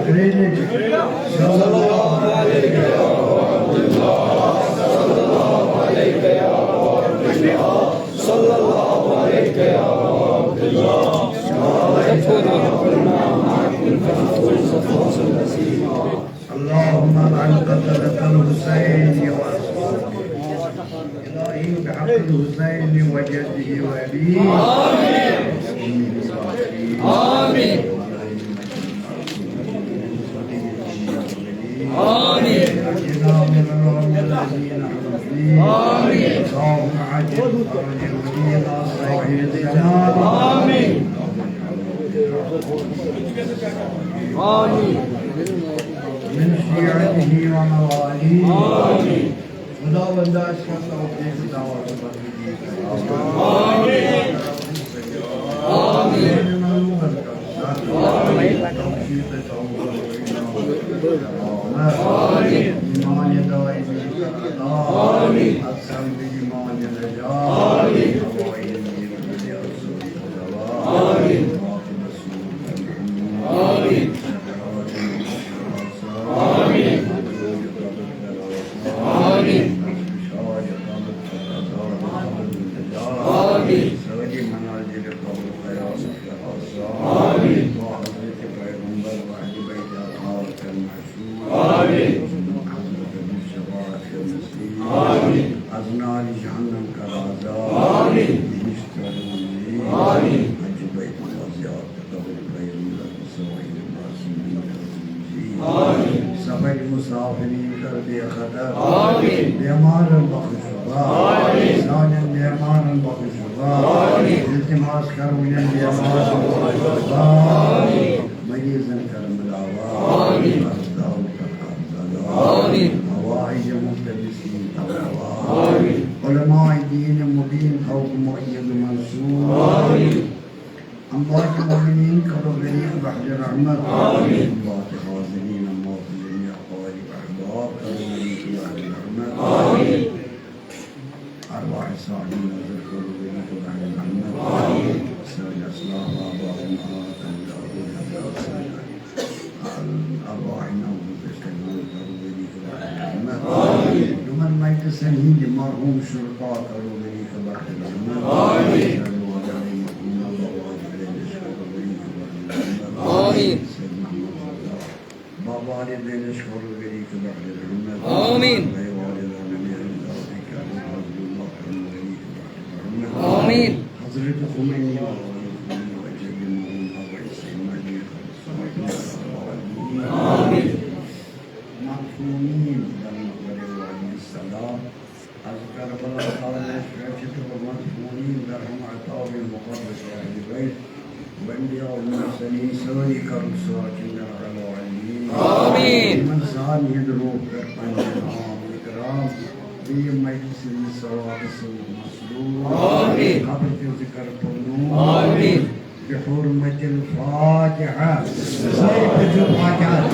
صلى الله عليك يا عبد الله، صلى الله عليك يا عبد الله، صلى الله عليك يا عبد الله. اللهم من قتل الحسين وأصحابه، إلهي بحق الحسين وجده وأبيه. آمين. آمين. آمين. نجنا من الهم الذي نحن فيه. آمين. اللهم عجل فرج ولينا صاحب الزمان. آمين. آمين. من شيعته ومواليه. آمين. خداوندا، اسہِ کر توفیق دعوت بدلی. آمین۔ آمین۔ آمین۔ ایمان دائمی کر عطا۔ آمین۔ ادخل بایمان نجات۔ آمین۔ آمین۔ آمین۔ آمین۔ آمین۔ آمین۔ سٲری منازل قبول قیامت کا آسان۔ آمین۔ با حضرت پیغمبر و اہل بیت اطہار کا محشور۔ آمین۔ حضرت علی شفاعت کا نصیب۔ آمین۔ از نار جہنم کا آزاد۔ آمین۔ بہشت کا نصیب۔ آمین۔ حج بیت اللہ زیارت قبول قیامت۔ آمین۔ سفر مسافرین کر بے خطر۔ آمین۔ بیمارن بخش خدا۔ آمین۔ سانین بیمارن بخش خدا۔ آمین۔ التماس کر انہن بیمارن بخش خدا۔ آمین۔ مریضن کر مداوا۔ آمین۔ قرضدارن کر قرض ادا۔ آمین۔ حوائج ملتمسین تقوا۔ آمین۔ علماء دین مبین فوق مؤید منصور۔ آمین۔ اموات المؤمنین قبر غریق بحر رحمت۔ آمین۔ اموات حاضرین، اموات جمیع اقارب احباب قبر غریق بحر رحمت۔ آمین۔ ارواح صاحب نظر قبر غریق بحر رحمت۔ آمین۔ سر اسلاف آباد امہات اولاد اولاد سر ارواح نوزر استقبال قبر غریق بحر رحمت۔ آمین۔ یمن مجلسن ہند مرحوم شرکا قبر غریق بحر رحمت۔ آمین۔ آمین۔ آمین۔ بابا والدینش قبر غریق بحر رحمت۔ آمین۔ بے والدین مہر داد کرم فضل اللہ قبر غریق بحر رحمت۔ آمین۔ حضرت خمینی و آل خمینی و جد مولانا و سید مہدی خلیفہ۔ آمین۔ مدفونین در مقبرہ وادی السلام۔ از کربلا تاج رفت و مدفونین در ہم عتاب مقدس اہل بیت و انبیاء و مرسلین ساری کرب ساکن در علا علین۔ آمین۔ من ساری ہند روح در پنجن عام اکرام، بی مجلس ثواب سو مسلوب۔ آمین۔ قبر کے ذکر پر نور۔ آمین۔ بحرمة الفاتحة۔ ساری پچو فاتحة۔